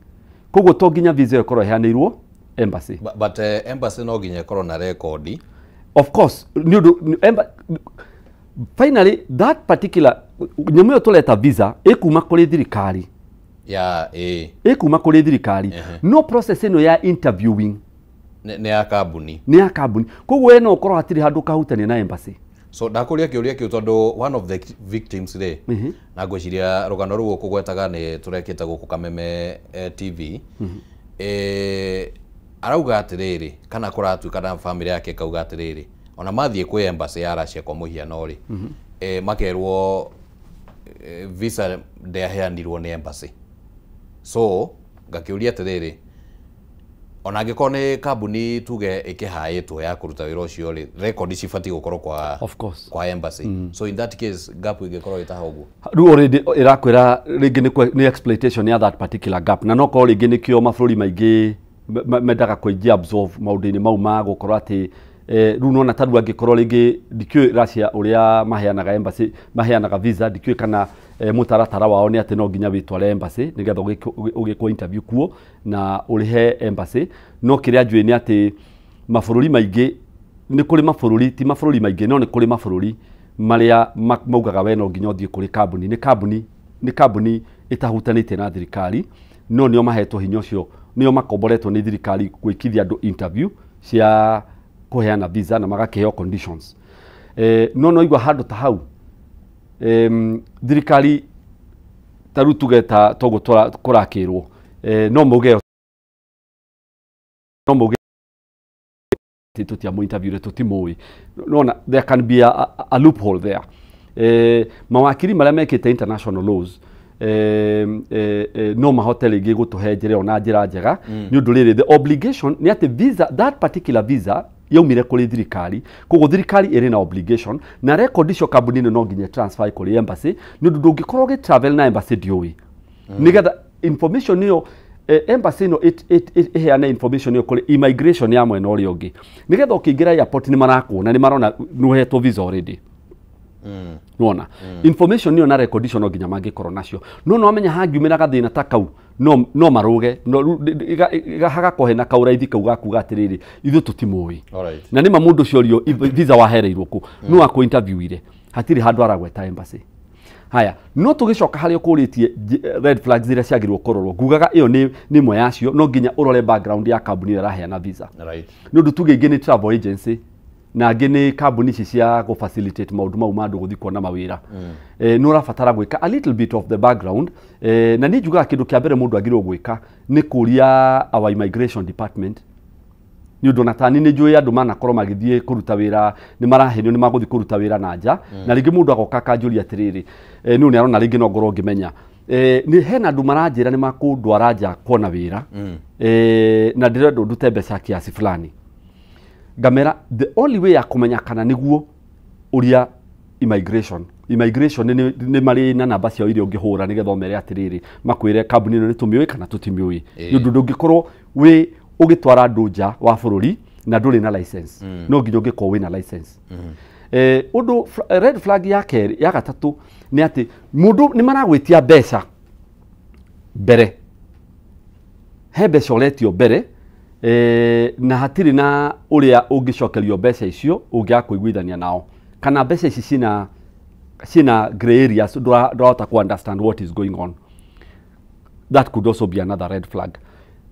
Koguo to nginya visa ĩyo ĩkorwo ĩheanĩirwo embassy.
But embassy no nginya ĩkorwo na rekondi.
Of course, nĩ ũndũ finally that particular nyamũ ĩyo tũreta visa ĩkuma kũrĩ thirikari.
Ya, ĩ.
Ĩkuma kũrĩ thirikari. No process ĩno ya interviewing
nĩ ya kambuni.
Nĩ ya kambuni. Koguo we no ũkorwo hatirĩ handũ ũkahutania na embassy.
So ndakũria kĩũria kĩu tondũ one of the victims rĩ, na ngwĩciria rũgano rũu ũkũgwetaga nĩ tũrekĩte gũkũ Kameme TV. Arauga atĩrĩrĩ, kana kũratuĩka na family yake ĩkauga atĩrĩrĩ, ona mathiĩ kwĩ embassy ya Russia kwa mũhiano rĩ, makerwo visa ndĩaheanirwo nĩ embassy. So ngakĩũria atĩrĩrĩ, ona angĩkorwo nĩ kambuni tuge ĩkĩhaĩtwo ya kũruta wĩra ũcio rĩ, record cibatiĩ gũkorwo kwa
Of course.
kwa embassy. So in that case gap ĩngĩkorwo ĩtaha ũguo.
Rĩu already ĩrakwĩra rĩngĩ nĩ exploitation ya that particular gap, na no korwo rĩngĩ nĩkĩo mabũrũri maingĩ mendaga kũingĩ absorb maũndũ-inĩ mau ma gũkorwo atĩ rĩu nona ta rĩu angĩkorwo rĩngĩ ndikĩũĩ Russia ũrĩa maheanaga embassy, maheanaga visa, ndikĩũĩ kana mũtaratara wao nĩ atĩ no nginya wĩtware embassy nĩgetha ũgĩkwo interview kuo na ũrĩhe embassy. No kĩrĩa njũĩ nĩ atĩ mabũrũri maingĩ, nĩ kũrĩ mabũrũri, ti mabũrũri maingĩ, no nĩ kũrĩ mabũrũri marĩa maugaga we no nginya ũthiĩ kũrĩ kambuni. Nĩ kambuni ĩtahutanĩtie na thirikari, no nĩo mahetwo hinya ũcio, nĩo makomboretwo nĩ thirikari gwĩkithia andũ interview cia kũheana visa na magakĩheo conditions. No no igua handũ ta hau Thirikari ta rĩu tuge ta toguo kũrakĩrwo, no mauge tũtiamũ interview tũtimũĩ. Nona there can be a loophole there. Mawakiri marĩa mekĩte international laws no mahote rĩngĩ gũtũhe njĩra ĩyo na njĩra njega, nĩ ũndũ rĩrĩ, the obligation nĩ atĩ visa, that particular visa yaumire kũrĩ thirikari, koguo thirikari ĩrĩ na obligation na record icio kambuni ĩno no nginya transfer kũrĩ embassy, nĩ ũndũ ndũngĩkorwo ũgĩ travel na embassy ndĩũĩ, nĩgetha information ĩyo, embassy ĩno ĩheane information ĩyo kũrĩ immigration ya mwena ũrĩa ũngĩ, nĩgetha ũkĩingĩra airport nĩ marakuona, nĩ marona nĩ ũhetwo visa already. Nĩwona information ĩyo na record icio no nginya mangĩkorwo nacio, no nĩwamenya hangiumĩra gathĩna ta kau no marũge hagakorwo hena kauraithi kau gakuga atĩrĩrĩ, ithuĩ tũtimũĩ. Na nĩma mũndũ ũcio orio visa wahereirwo kũ, no akũ interviewire, hatirĩ handũ aragweta embassy. Haya, no tũgĩcoka harĩa ũkũrĩtie red flags iria ciagĩrĩirwo kũrorwo, ngugaga ĩyo nĩ ĩmwe yacio. No nginya ũrore background ya kambuni ĩrĩa ĩraheana visa, nĩ ũndũ tuge ingĩ nĩ travel agency na angĩ nĩ kambuni ici cia gũ facilitate maũndũ mau ma andũ gũthiĩ kuona mawĩra. Nĩ ũrabatara gwĩka a little bit of the background, na niĩ njugaga kĩndũ kĩa mbere mũndũ agĩrĩirwo gwĩka nĩ kũria our immigration department, nĩ ũndũ ona tani nĩ njũĩ andũ manakorwo magĩthiĩ kũruta wĩra nĩ marahenio nĩ magũthiĩ kũruta wĩra na nja, na rĩngĩ mũndũ agoka akanjũria atĩrĩrĩ, nĩ nĩ arona rĩngĩ no ngorwo ngĩmenya, nĩ hena andũ maranjĩra nĩ makũndwara nja kuona wĩra, na ndĩrenda ndute mbeca kiasi fulani. Ngamera the only way ya kũmenya kana nĩguo ũria immigration nĩ marĩ na namba ciao iria ũngĩhũra nĩgetha ũmere atĩrĩrĩ, makwĩre kambuni ĩno nĩ tũmĩũĩ kana tũtimĩũĩ, nĩ ũndũ ndũngĩkorwo wĩ ũgĩtwara andũ nja wa bũrũri na ndũrĩ na license, no nginya ũngĩkorwo wĩna license. Ũndũ red flag ya kerĩ, ya gatatũ nĩ atĩ mũndũ nĩ maragwĩtia mbeca mbere, he mbeca ũretio mbere, na hatirĩ na ũrĩa ũngĩcokerio mbeca icio ũngĩaga kũiguithania nao, kana mbeca ici ciĩna grey areas, ndũrahota ku understand what is going on. That could also be another red flag.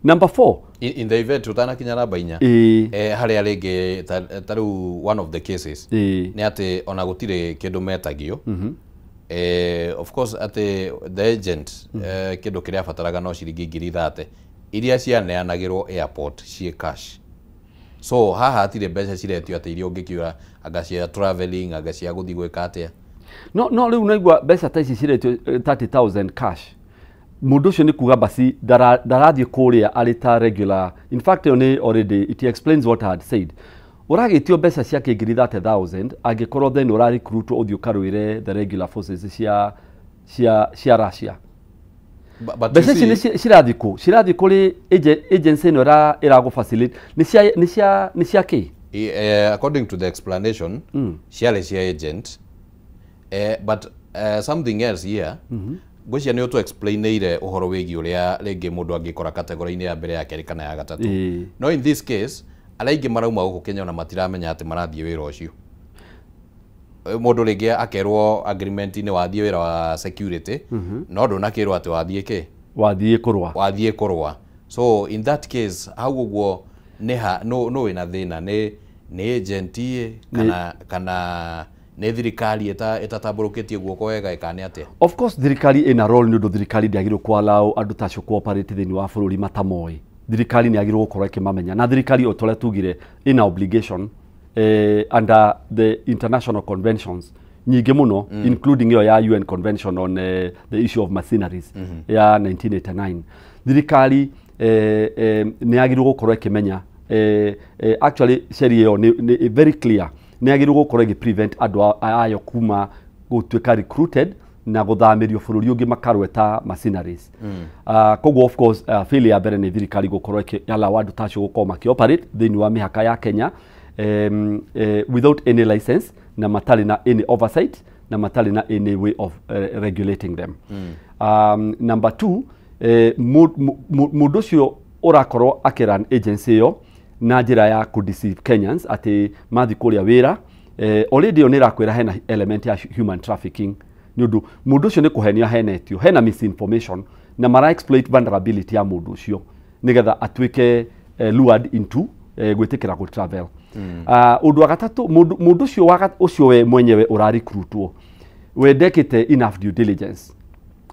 Number 4,
in the event utanakinya namba 4, harĩa rĩngĩ ta rĩu one of the cases nĩ atĩ ona gũtirĩ kĩndũ metagio, of course atĩ the agent, kĩndũ kĩrĩa abataraga no ciringi 30,000 iria cianeanagĩrwo airport ciĩ cash. So haha hatirĩ mbeca ciretio atĩ iria ũngĩkiura anga cia traveling, anga cia gũthiĩ gwĩka atĩa.
No rĩu naigua mbeca ta ici ciretio 30,000 cash, mũndũ ũcio nĩ kuga basi ndarathiĩ kũrĩa arĩ ta regular. In fact ĩyo nĩ already it explains what I had said. Ũragĩtio mbeca cia kĩngiri 30,000 angĩkorwo then ũrarecruitwo ũthiĩ ũkarũĩre the regular forces cia Russia. Mbeca ici nĩ cirathiĩ kũ? Cirathiĩ kũrĩ agency ĩno ĩragũ facilitate. Nĩ cia kĩ?
According to the explanation, ciarĩ cia agent, but something else here, ngwĩciria nĩ ũtũ explainĩire ũhoro wĩgiĩ ũrĩa rĩngĩ mũndũ angĩkora kategori-inĩ ya mbere, ya kerĩ kana ya gatatũ. No in this case arĩa aingĩ marauma gũkũ Kenya ona matiramenya atĩ marathiĩ wĩra ũcio. Mũndũ rĩngĩ akerwo agreement-inĩ wathiĩ wĩra wa security, no ndũnakĩrwo atĩ wathiĩ kĩ?
Wathiĩ kũrũa.
Wathiĩ kũrũa. So in that case hau ũguo nĩ no wĩna thĩna, nĩ agent kana nĩ thirikari ĩtatambũrũkĩtie guoko wega ĩka nĩ atĩa?
Of course thirikari ĩna role, nĩ ũndũ thirikari ndĩagĩrĩirwo kũ allow andũ ta acio cooperate thĩinĩ wa bũrũri matamoĩ. Thirikari nĩ yagĩrĩirwo gũkorwo ĩkĩmamenya, na thirikari o ta ũrĩa tugire ĩna obligation under the international conventions nyingĩ mũno, including ĩyo ya UN Convention on the issue of mercenaries ya 1989. Thirikari nĩ yagĩrĩirwo gũkorwo ĩkĩmenya, actually sheria ĩyo nĩ very clear, nĩ yagĩrĩirwo gũkorwo ĩgĩ prevent andũ ayo kuma gũtuĩka recruited na gũthamĩrio bũrũri ũngĩ makarũe ta mercenaries. Koguo of course failure ya mbere nĩ thirikari gũkorwo ĩkĩ-allow andũ ta acio gũkorwo makĩ-operate thĩinĩ wa mĩhaka ya Kenya without any license, na matarĩ na any oversight, na matarĩ na any way of regulating them. Number 2, mũndũ ũcio ũrakorwo akĩrun agency ĩyo na njĩra ya kũ deceive Kenyans atĩ mathiĩ kũrĩa wĩra, already ĩyo nĩ ĩrakwĩra hena element ya human trafficking, nĩ ũndũ mũndũ ũcio nĩ kũhenio ahenetio, hena misinformation na mara exploit vulnerability ya mũndũ ũcio nĩgetha atuĩke lured into gwĩtĩkĩra gũ travel. Ũndũ wa gatatũ, mũndũ ũcio ũcio we mwenyewe ũrarecruitwo, We ndekĩte enough due diligence,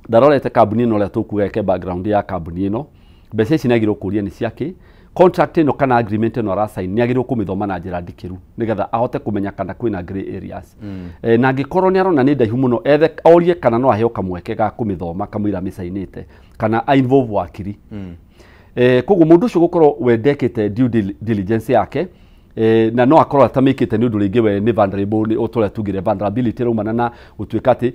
ndarorete kambuni ĩno, ũrĩa tũkuga eke background ya kambuni ĩno, mbeca ici nĩagĩrĩirwo kũria nĩ ciake, contract ĩno kana agreement ĩno arasign nĩagĩrĩirwo kũmĩthoma na njĩra ndikĩru nĩgetha ahote kũmenya kana kwĩna grey areas. Na angĩkorwo nĩ arona nĩ ndaihu mũno, ethe orie kana no aheo kamweke ga kũmĩthoma kamũira amĩcainĩte, kana a involve wakiri. Koguo mũndũ ũcio gũkorwo we ndekĩte due diligence yake, na no akorwo atamĩkĩte nĩ ũndũ rĩngĩ we nĩ vulnerable, nĩ ũtũrĩa tugire vulnerability ĩraumana na gũtuĩka atĩ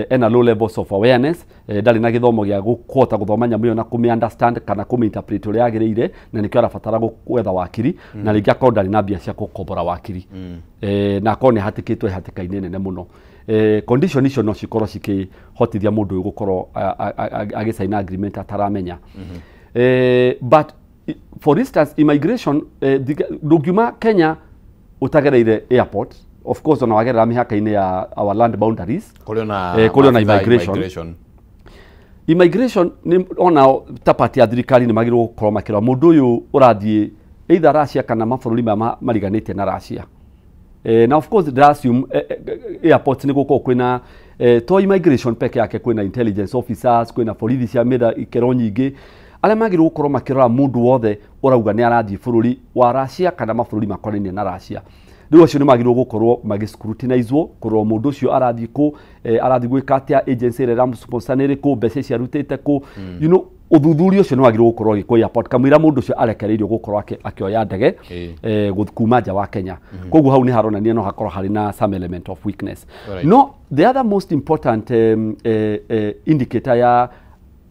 ena low levels of awareness, ndarĩ na gĩthomo gĩa kũhota gũthoma nyamũ ĩyo na kũmĩ understand kana kũmĩ interpret ũrĩa yagĩrĩire, na nĩkĩo arabatara gwetha wakiri, na rĩngĩ akorwo ndarĩ na mbia cia gũkombora wakiri, na akorwo nĩ ahatĩkĩtwo hatĩka-inĩ nene mũno. Condition icio no cikorwo cikĩhotithia mũndũ ũyũ gũkorwo agĩcaina agreement ataramenya. But for instance, immigration, ndũngiuma Kenya ũtagereire airport, of course ona wagerera mĩhaka-inĩ ya our land boundaries.
Kũrĩ ona
Kũrĩ ona
maabithaa
immigration.
Immigration.
Immigration nĩ onao ta part ya thirikari nĩ magĩrĩirwo gũkorwo makĩrora mũndũ ũyũ ũrathiĩ either Russia kana mabũrũri maya mariganĩtie na Russia. Na of course ndĩra assume airports nĩ gũkorwo kwĩna to immigration peke yake, kwĩna intelligence officers, kwĩna borithi cia mĩtha ikĩro nyingĩ arĩa magĩrĩirwo gũkorwo makĩrora mũndũ wothe ũrauga nĩ arathiĩ bũrũri wa Russia kana mabũrũri makonainie na Russia. Rĩu acio nĩ magĩrĩirwo gũkorwo magĩscrutinizwo, kũrora mũndũ ũcio arathiĩ kũ, arathiĩ gwĩka atĩa, agency ĩrĩa ĩramũsponsor nĩ ĩrĩkũ, mbeca ici arutĩte kũ. Ũthuthuria ũcio nĩ wagĩrĩirwo gũkorwo ũgĩkwo airport kamũira mũndũ ũcio arekereirio gũkorwo akĩoya ndege kuma nja wa Kenya. Koguo hau nĩ haronania no hakorwo harĩ na some element of weakness. No the other most important indicator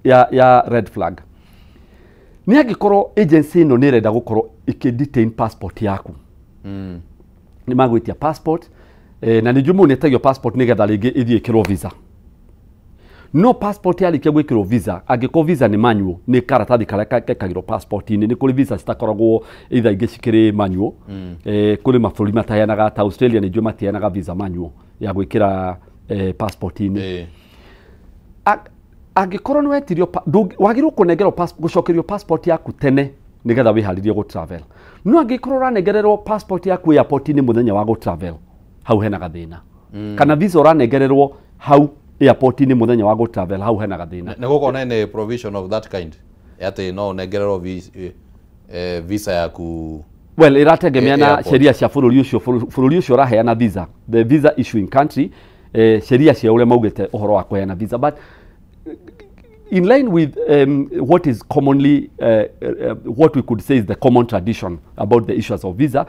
ya red flag nĩ angĩkorwo agency ĩno nĩ ĩrenda gũkorwo ĩkĩ detain passport yaku. Nĩ magwĩtia passport, na nĩ njũĩ mũndũ nĩetagio passport nĩgetha rĩngĩ ĩthiĩ ĩkĩrwo visa. No passport yarĩkia gwĩkĩrwo visa, angĩkorwo visa nĩ manual, nĩ karatathi karĩa gekagĩrwo passport-inĩ, nĩ kũrĩ visa citakoragwo either ingĩ cikĩrĩ manual. Kũrĩ mabũrũri mataheanaga, ta Australia nĩ njũĩ matiheanaga visa manual ya gwĩkĩra passport-inĩ. Angĩkorwo nĩ wetirio wagĩrĩirwo kũnengerwo gũcokerio passport yaku tene nĩgetha wĩharĩrie gũ travel. No angĩkorwo ũranengererwo passport yaku airport-inĩ mũthenya wa gũ travel, hau hena gathĩna. Kana visa ũranengererwo hau airport-inĩ mũthenya wa gũ travel, hau hena gathĩna.
Nĩ gũkorwo na any provision of that kind atĩ no ũnengererwo visa yaku?
Well, ĩrategemea na
airport.
sheria cia bũrũri ũcio, bũrũri ũcio ũraheana visa, the visa issuing country, sheria cia ũrĩa maugĩte ũhoro wa kũheana visa. But in line with what is commonly what we could say is the common tradition about the issuance of visa,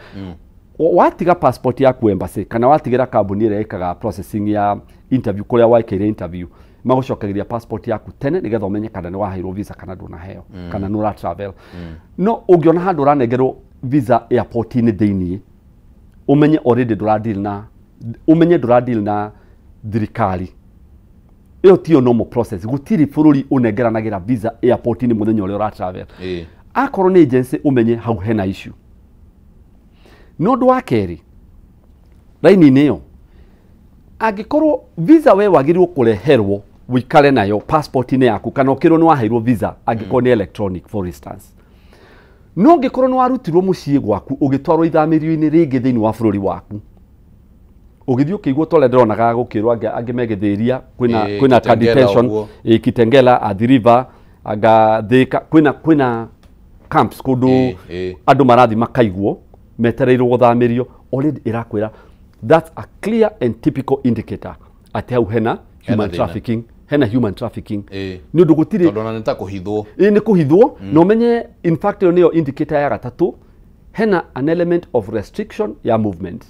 watiga passport yaku embassy kana watigĩra kambuni ĩrĩa ĩkaga processing ya interview kũrĩa waikĩire interview, magũcokagĩria passport yaku tene nĩgetha ũmenye kana nĩ waheirwo visa kana ndũnaheo, kana nĩ ũra travel. No ũngĩona handũ ũranengerwo visa airport-inĩ thĩiniĩ, ũmenye already ndũradeal na, ũmenye ndũradeal na thirikari. Ĩyo tiyo normal process. Gũtirĩ bũrũri ũnengeranagĩra visa airport-inĩ mũthenya ũrĩa ũra travel. Akorwo nĩ agency, ũmenye hau hena issue. No ũndũ wa kerĩ, raini-inĩ ĩyo, angĩkorwo visa we wagĩrĩirwo kũreherwo wĩikare nayo passport-inĩ yaku, kana ũkĩrwo nĩ waheirwo visa angĩkorwo nĩ electronic, for instance, no angĩkorwo nĩ warutirwo mũciĩ gwaku ũgĩtwarwo ithamĩrio-inĩ rĩngĩ thĩinĩ wa bũrũri waku, ũgĩthiĩ ũkĩigua ta ũrĩa ndĩronaga gũkĩrwo angĩ megĩthĩria kwĩna kwĩna ka
Kitengela
detention.
ũguo.
Kitengela, Athi River, anga Thika, kwĩna camps kũndũ andũ marathiĩ makaigwo metereirwo gũthamĩrio. Already ĩrakwĩra that's a clear and typical indicator atĩ hau hena human
thĩna.
trafficking, hena human trafficking, nĩ ũndũ gũtirĩ
Tondũ ona nĩ ta kũhithwo.
Ĩ, nĩ kũhithwo. Na ũmenye in fact ĩyo nĩyo indicator ya gatatũ, hena an element of restriction ya movement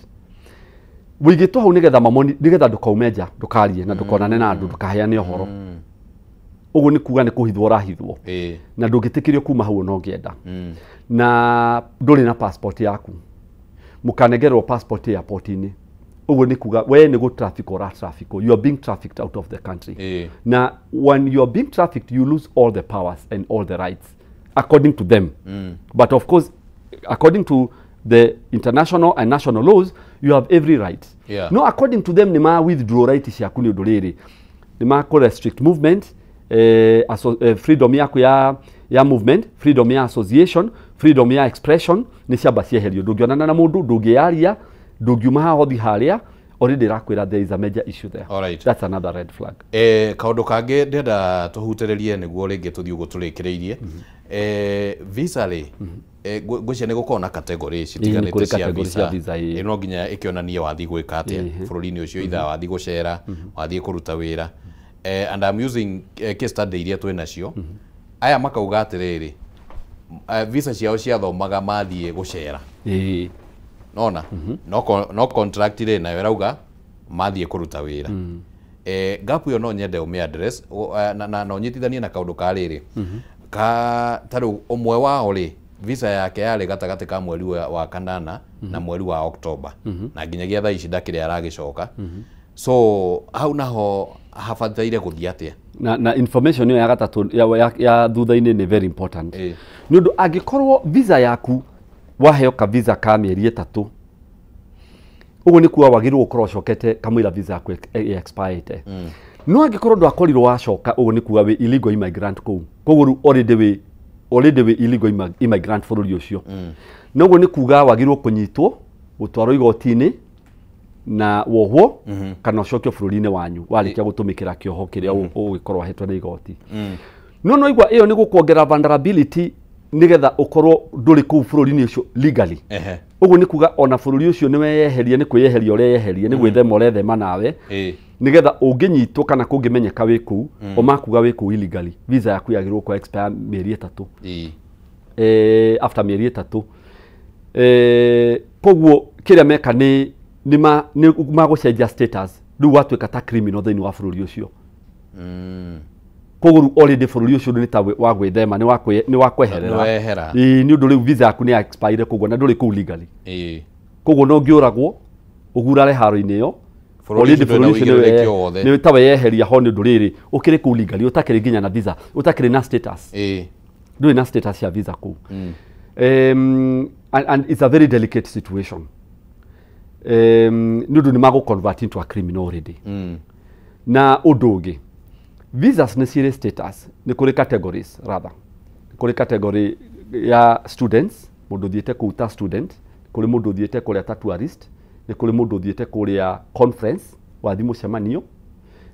wĩigĩtwo hau nĩgetha mamoni, nĩgetha ndũkaume nja, ndũkarie na ndũkonane na andũ, ndũkaheane ũhoro. Ũguo nĩ kuga nĩ kũhithwo ũrahithwo na ndũngĩtĩkĩrio kuma hau ona ũngĩenda, na ndũrĩ na passport yaku, mũkanengererwo passport airport-inĩ. Ũguo nĩ kuga we nĩ gũ traffic ũra traffic, you are being trafficked out of the country. Na when you are being trafficked, you lose all the powers and all the rights according to them. But of course, according to the international and national laws, you have every right. No, according to them nĩ ma withdraw right ciaku, nĩ ũndũ rĩrĩ nĩ ma kũ restrict movement, freedom yaku ya movement, freedom ya association, freedom ya expression nĩ ciamba cieherio. Ndũngĩonana na mũndũ, ndũngĩaria, ndũngiuma haha ũthiĩ harĩa. Already ĩrakwĩra there is a major issue there.
Alright.
That's another red flag.
Kaũndũ kangĩ ndĩrenda tũhutĩrĩrie nĩguo rĩngĩ tũthiĩ ũguo tũrĩkĩrĩirie. Visa rĩ, ngwĩciria nĩ gũkorwo na category
Ĩĩ, nĩ
citiganĩte
kũrĩ
cia
category
visa.
cia visa, ĩĩ.
No nginya ĩkĩonanie wathiĩ gwĩka atĩa bũrũri-inĩ ũcio, either wathiĩ gũcera, wathiĩ kũruta wĩra. And I'm using case study iria twĩ nacio. Aya makauga atĩrĩrĩ, visa ciao ciathomaga mathiĩ gũcera. Nona no contract rĩ nayo ĩrauga mathiĩ kũruta wĩra. Gap ĩyo no nyende ũmĩ address na ũnyitithanie na kaũndũ ka rĩrĩ ka ta rĩu ũmwe wao rĩ, visa yake yarĩ gatagatĩ ka mweri wa kanana na mweri wa October, na nginyagia thaa ici ndakĩrĩ aragĩcoka. So hau naho habataire gũthiĩ atĩa?
Na information ĩyo ya gatatũ ya thutha-inĩ nĩ very important. Nĩ ũndũ angĩkorwo visa yaku waheo ka visa ka mĩeri 3, ũguo nĩ kuga wagĩrĩirwo gũkorwo ũcokete kamũira visa yaku ĩ-expirete. No angĩkorwo ndwakorirwo wacoka, ũguo nĩ kuga wĩ illegal immigrant kũu. Koguo rĩu already wĩ illegal immigrant bũrũri ũcio. Na ũguo nĩ kuga wagĩrĩirwo kũnyitwo, gũtwarwo igoti-inĩ na wohwo, kana ũcokio bũrũri-inĩ wanyu warĩkia gũtũmĩkĩra kĩoho kĩrĩa ũgĩkorwo ahetwo nĩ igoti. No igua ĩyo nĩ gũkuongerera vulnerability nĩgetha ũkorwo ndũrĩ kũu bũrũri-inĩ ũcio legally. Ũguo nĩ kuga ona bũrũri ũcio nĩ weyeheria, nĩ kwĩyeheria ũreyeheria, nĩ gwĩthema ũrethema nawe, nĩgetha ũngĩnyitwo kana kũngĩmenyeka wĩ kũu, o makuga wĩ kũu illegally, visa yaku yagĩrĩirwo kũ expire mĩeri 3. After mĩeri 3. Koguo kĩrĩa meka nĩ magũcenjia status, rĩu watuĩka ta criminal thĩinĩ wa bũrũri ũcio. Koguo rĩu already bũrũri ũcio nĩ ta wa gwĩthema, nĩ wa kweherera. Nĩ ũndũ rĩu visa yaku nĩ ya expire, koguo na ndũrĩ kũu legally. Koguo no ũngĩũragwo ũgurare haro-inĩ ĩyo, already bũrũri ũcio nĩ ta weyeheria ho, nĩ ũndũ rĩrĩ ũkĩrĩ kũu legally, ũtakĩrĩ nginya na visa, ũtakĩrĩ na status. Ndũrĩ na status ya visa kũu. And it's a very delicate situation. Nĩ ũndũ nĩ magũ convert into a criminal already. Na ũndũ ũngĩ, visas nĩ cirĩ status, nĩ kũrĩ categories rather. Nĩ kũrĩ category ya students, mũndũ ũthiĩte kũu ta student, kũrĩ mũndũ ũthiĩte kũrĩa ta tourist, nĩ kũrĩ mũndũ ũthiĩte kũrĩa conference, wathiĩ mũcemanio,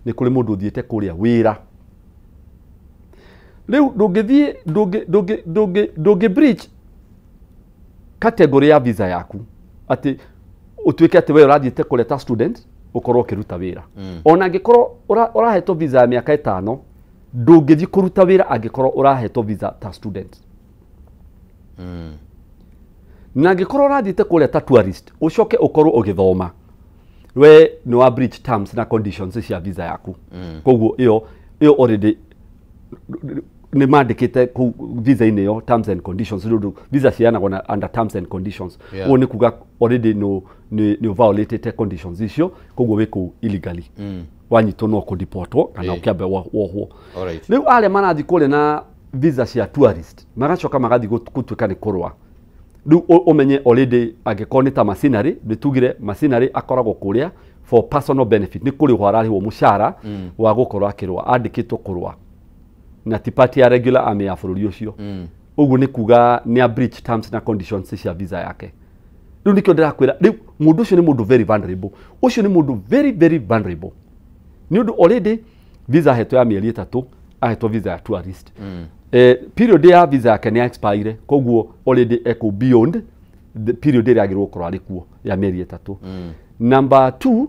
nĩ kũrĩ mũndũ ũthiĩte kũrĩa wĩra. Rĩu ndũngĩthiĩ, ndũngĩ breach category ya visa yaku atĩ ũtuĩke atĩ we ũrathiĩte kũrĩa ta student ũkorwo ũkĩruta wĩra. Ona angĩkorwo ũrahetwo visa ya mĩaka 5, ndũngĩthiĩ kũruta wĩra angĩkorwo ũrahetwo visa ta student. Na angĩkorwo ũrathiĩte kũrĩa ta tourist, ũcoke ũkorwo ũgĩthoma, we nĩ wa breach terms na conditions cia visa yaku. Koguo ĩyo already nĩ mandĩkĩte kũu visa-inĩ ĩyo terms and conditions, nĩ ũndũ visa ciheanagwo na under terms and conditions. Ũguo nĩ kuga already nĩ violated conditions icio, koguo wĩ kũu illegally. Wanyitwo no kũdeportwo kana ũkĩambe wohwo. Rĩu arĩa marathiĩ kũrĩa na visa cia tourist magacoka magathiĩ gũtuĩka nĩ kũrũa. Rĩu ũmenye already angĩkorwo nĩ ta machinery, nĩ tugire machinery akoragwo kũrĩa for personal benefit, nĩ kũrĩhwo ararĩhwo mũcara wa gũkorwo akĩrũa, andĩkĩtwo kũrũa na ti part ya regular army ya bũrũri ũcio. Ũguo nĩ kuga nĩ a breach terms na conditions cia visa yake. Rĩu nĩkĩo ndĩrakwĩra, rĩu mũndũ ũcio nĩ mũndũ very vulnerable. Ũcio nĩ mũndũ very very vulnerable. Nĩ ũndũ already visa ahetwo ya mĩeri 3, ahetwo visa ya tourist. Period ya visa yake nĩ expire, koguo already eko beyond the period ĩrĩa agĩrĩirwo gũkorwo arĩ kuo ya mĩeri 3. Number 2,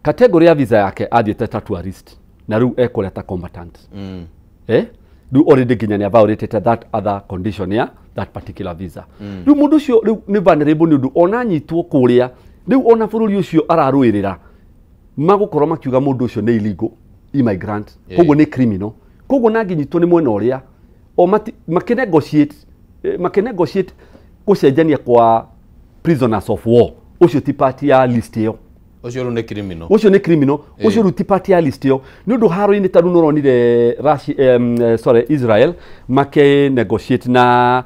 category ya visa yake athiĩte ta tourist na rĩu ekũrĩa ta combatant. Rĩu already nginya nĩ violated that other condition ya that particular visa. Rĩu mũndũ ũcio rĩu nĩ vulnerable, nĩ ũndũ ona anyitwo kũrĩa, rĩu ona bũrũri ũcio ararũĩrĩra magũkorwo makiuga mũndũ ũcio nĩ illegal immigrant, koguo nĩ criminal. Koguo na angĩnyitwo nĩ mwena ũrĩa o makĩnegotiate gũcenjania kwa prisoners of war, ũcio ti part ya list ĩyo.
Ũcio rĩu nĩ criminal.
Ũcio nĩ criminal. Ũcio rĩu ti part ya list ĩyo. Nĩ ũndũ haro-inĩ ta rĩu nĩ ũronire Israel makĩ negotiate na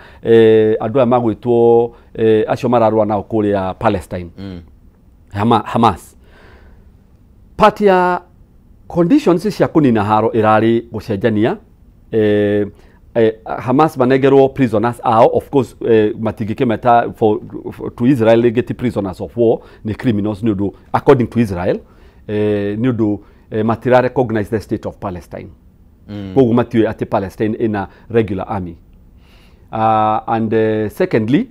andũ aya magwĩtwo acio mararũa nao kũrĩa Palestine. Hamas. Part ya conditions cia kũnina haro ĩrarĩ gũcenjania Hamas manengerwo prisoners ao, of course matingĩkĩmeta for to Israel rĩngĩ ti prisoners of war, nĩ criminals nĩ ũndũ according to Israel nĩ ũndũ matira recognize the state of Palestine. Koguo matiũĩ atĩ Palestine ĩna regular army. And secondly,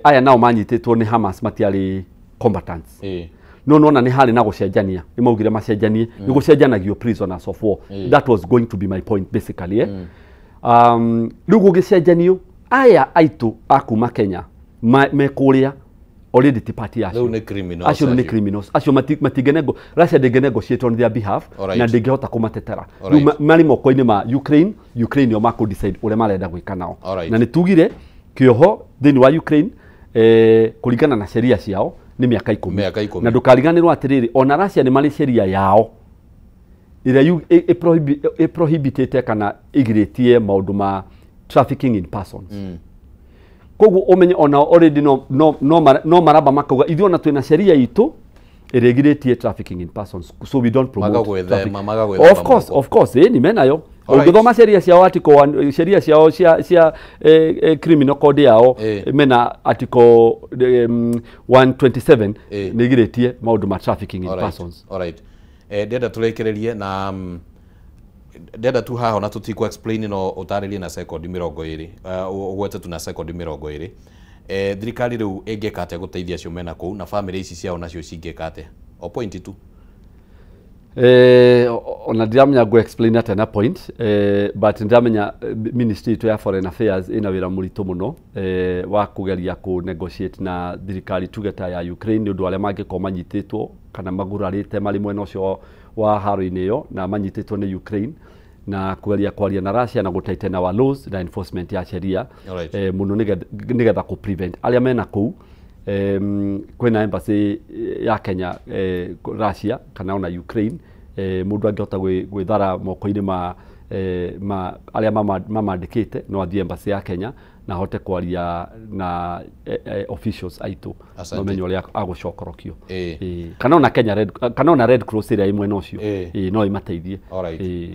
aya nao manyitĩtwo nĩ Hamas matiarĩ combatants. No nona nĩ harĩ na gũcenjania, nĩ maugire macenjanie, nĩ gũcenjanagio prisoners of war. That was going to be my point basically. Rĩu gũgĩcenjanio aya aitũ a kuma Kenya me kũrĩa already ti party acio.
Rĩu nĩ criminals.
Acio nĩ criminals. Acio matingĩnego, Russia ndĩngĩnegotiate on their behalf na ndĩngĩhota kũmatetera. Rĩu marĩ moko-inĩ ma Ukraine, Ukraine nĩo makũ decide ũrĩa marenda gwĩka nao. Na nĩ tugire kĩoho thĩinĩ wa Ukraine kũringana na sheria ciao nĩ mĩaka 10. Na ndũkariganĩrwo atĩrĩrĩ, ona Russia nĩ marĩ sheria yao ĩrĩa ĩprohibitĩte kana ĩgirĩtie maũndũ ma trafficking in persons. Koguo ũmenye ona already no maramba makauga ithuĩ ona twĩna sheria itũ ĩrĩa ĩgirĩtie trafficking in persons, so we don't promote trafficking. Of course, ni menayo. Ũngĩthoma sheria ciao article 1, sheria ciao cia criminal code yao mena article 127 nĩ ĩgirĩtie maũndũ ma trafficking in persons.
Alright. Ndĩrenda tũrĩkĩrĩrie na ndĩrenda tu haha ona tũtikũ explain no ũtarĩrie na sekondi 20, ũgwete tu na sekondi 20. Thirikari rĩu ĩngĩka atĩa gũteithia acio mena kũu na famĩlĩ ici ciao nacio cingĩka atĩa? O point tu.
Ona ndiramenya ngũ explain atĩa na point, but ndiramenya ministry itũ ya foreign affairs ĩna wĩra mũritũ mũno wa kũgeria kũ negotiate na thirikari tuge ta ya Ukraine nĩ ũndũ arĩa mangĩkorwo manyitĩtwo kana magurarĩte marĩ mwena ũcio wa haro-inĩ ĩyo na manyitĩtwo nĩ Ukraine, na kũgeria kwaria na Russia na gũtighten our laws na enforcement ya sheria mũno nĩgetha kũ prevent arĩa mena kũu. Kwĩna embassy ya Kenya Russia kana ona Ukraine, mũndũ angĩhota gwĩthara moko-inĩ ma arĩa mamandĩkĩte no athiĩ embassy ya Kenya na ahote kwaria na officials aitũ no menye ũrĩa agũcokorokio. Kana ona Kenya Red, kana ona Red Cross ĩrĩa ĩ mwena ũcio no ĩmateithie.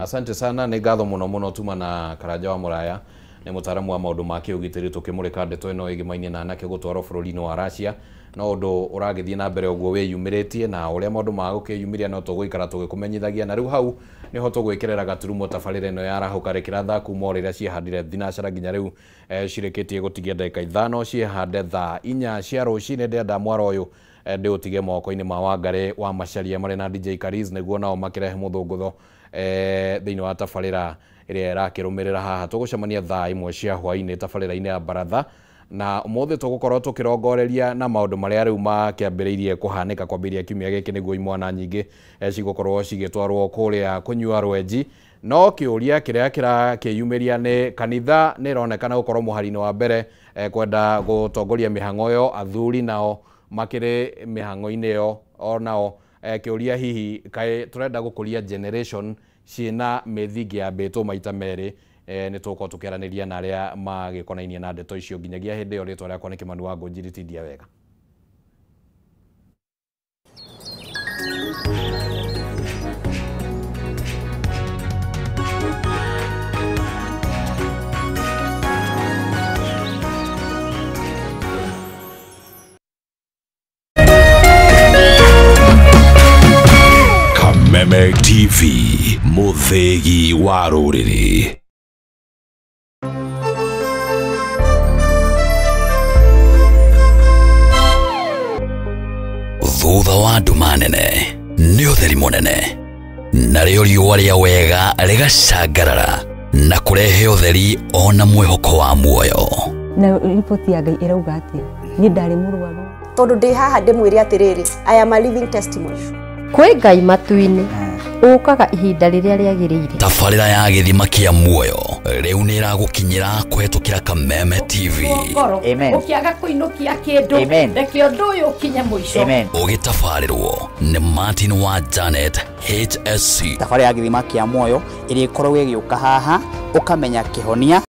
Asante sana, nĩ ngatho mũno mũno tuma na Karanja wa Mũraya, nĩ mũtaaramu wa maũndũ ma kĩũgitĩri tũkĩmũrĩka ndeto ĩno ĩgĩmainie na anake gũtwarwo bũrũri-inĩ wa Russia. No ũndũ ũragĩthiĩ na mbere ũguo wĩyumĩrĩtie na ũrĩa maũndũ magũkĩyumĩria no tũgũikara tũgĩkũmenyithagia, na rĩu hau nĩho tũgwĩkĩrĩra gaturumo tabarĩra ĩno ya arahũka rĩkĩra thaa kuma o rĩrĩa ciĩhandire thinacara nginya rĩu cirĩkĩtie gũtigia ndagĩka 5 ciĩhande thaa 4 cia rũcinĩ. Ndĩrenda mwaro ũyũ ndĩũtige moko-inĩ ma Wangarĩ wa Macharia marĩ na DJ Kariz nĩguo nao makĩrehe mũthũngũtho thĩinĩ wa tabarĩra ĩrĩa ĩrakĩrũmĩrĩra haha. Tũgũcemania thaa 1 cia hwaĩ-inĩ tabarĩra-inĩ ya baratha, na ũmũthĩ tũgũkorwo tũkĩrongoreria na maũndũ marĩa rĩu makĩambĩrĩirie kũhanĩka kwambĩrĩria kiumia gĩkĩ nĩguo imwana nyingĩ cigũkorwo cigĩtwarwo kũrĩa kũnyua rwenji. No kĩũria kĩrĩa kĩrakĩyumĩria nĩ kanitha nĩ ĩronekana gũkorwo mũhari-inĩ wa mbere kwenda gũtongoria mĩhang'o ĩyo, athuri nao makĩrĩ mĩhang'o-inĩ ĩyo onao. Kĩũria hihi kaĩ tũrenda gũkũria generation ciĩna mĩthingi yambĩtwo maita merĩ? Nĩ tũgũkorwo tũkĩaranĩria na arĩa magĩkonainie na ndeto icio nginyagia hĩndĩ ĩyo. Rĩtwa rĩakwa nĩ Kĩmani wa Ngũnjiri, tindia wega.
Kameme TV, mũthĩgi wa rũrĩrĩ. Thutha wa nduma nene nĩ ũtheri mũnene, narĩo riũa rĩa wega rĩgacangarara na kũrehe ũtheri ona mwĩhoko wa muoyo.
Na riboti ya Ngai ĩrauga atĩa? Niĩ ndarĩ mũrwaru
tondũ ndĩ haha ndĩmwĩre atĩrĩrĩ, I am a living testimony.
Kwĩ Ngai matu-inĩ ũkaga ihinda rĩrĩa rĩagĩrĩire.
Tabarĩra ya gĩthima kĩa muoyo rĩu nĩ ĩragũkinyĩra kũhetũkĩra Kameme TV.
Amen.
Ũkĩaga kũinũkia kĩndũ, reke ũndũ ũyũ ũkinye mũico.
Amen.
Ũgĩtabarĩrwo nĩ Martin wa Janet HSC.
Tabarĩra ya gĩthima kĩa muoyo ĩrĩa ĩkoragwo ĩgĩũka haha ũkamenya kĩhonia.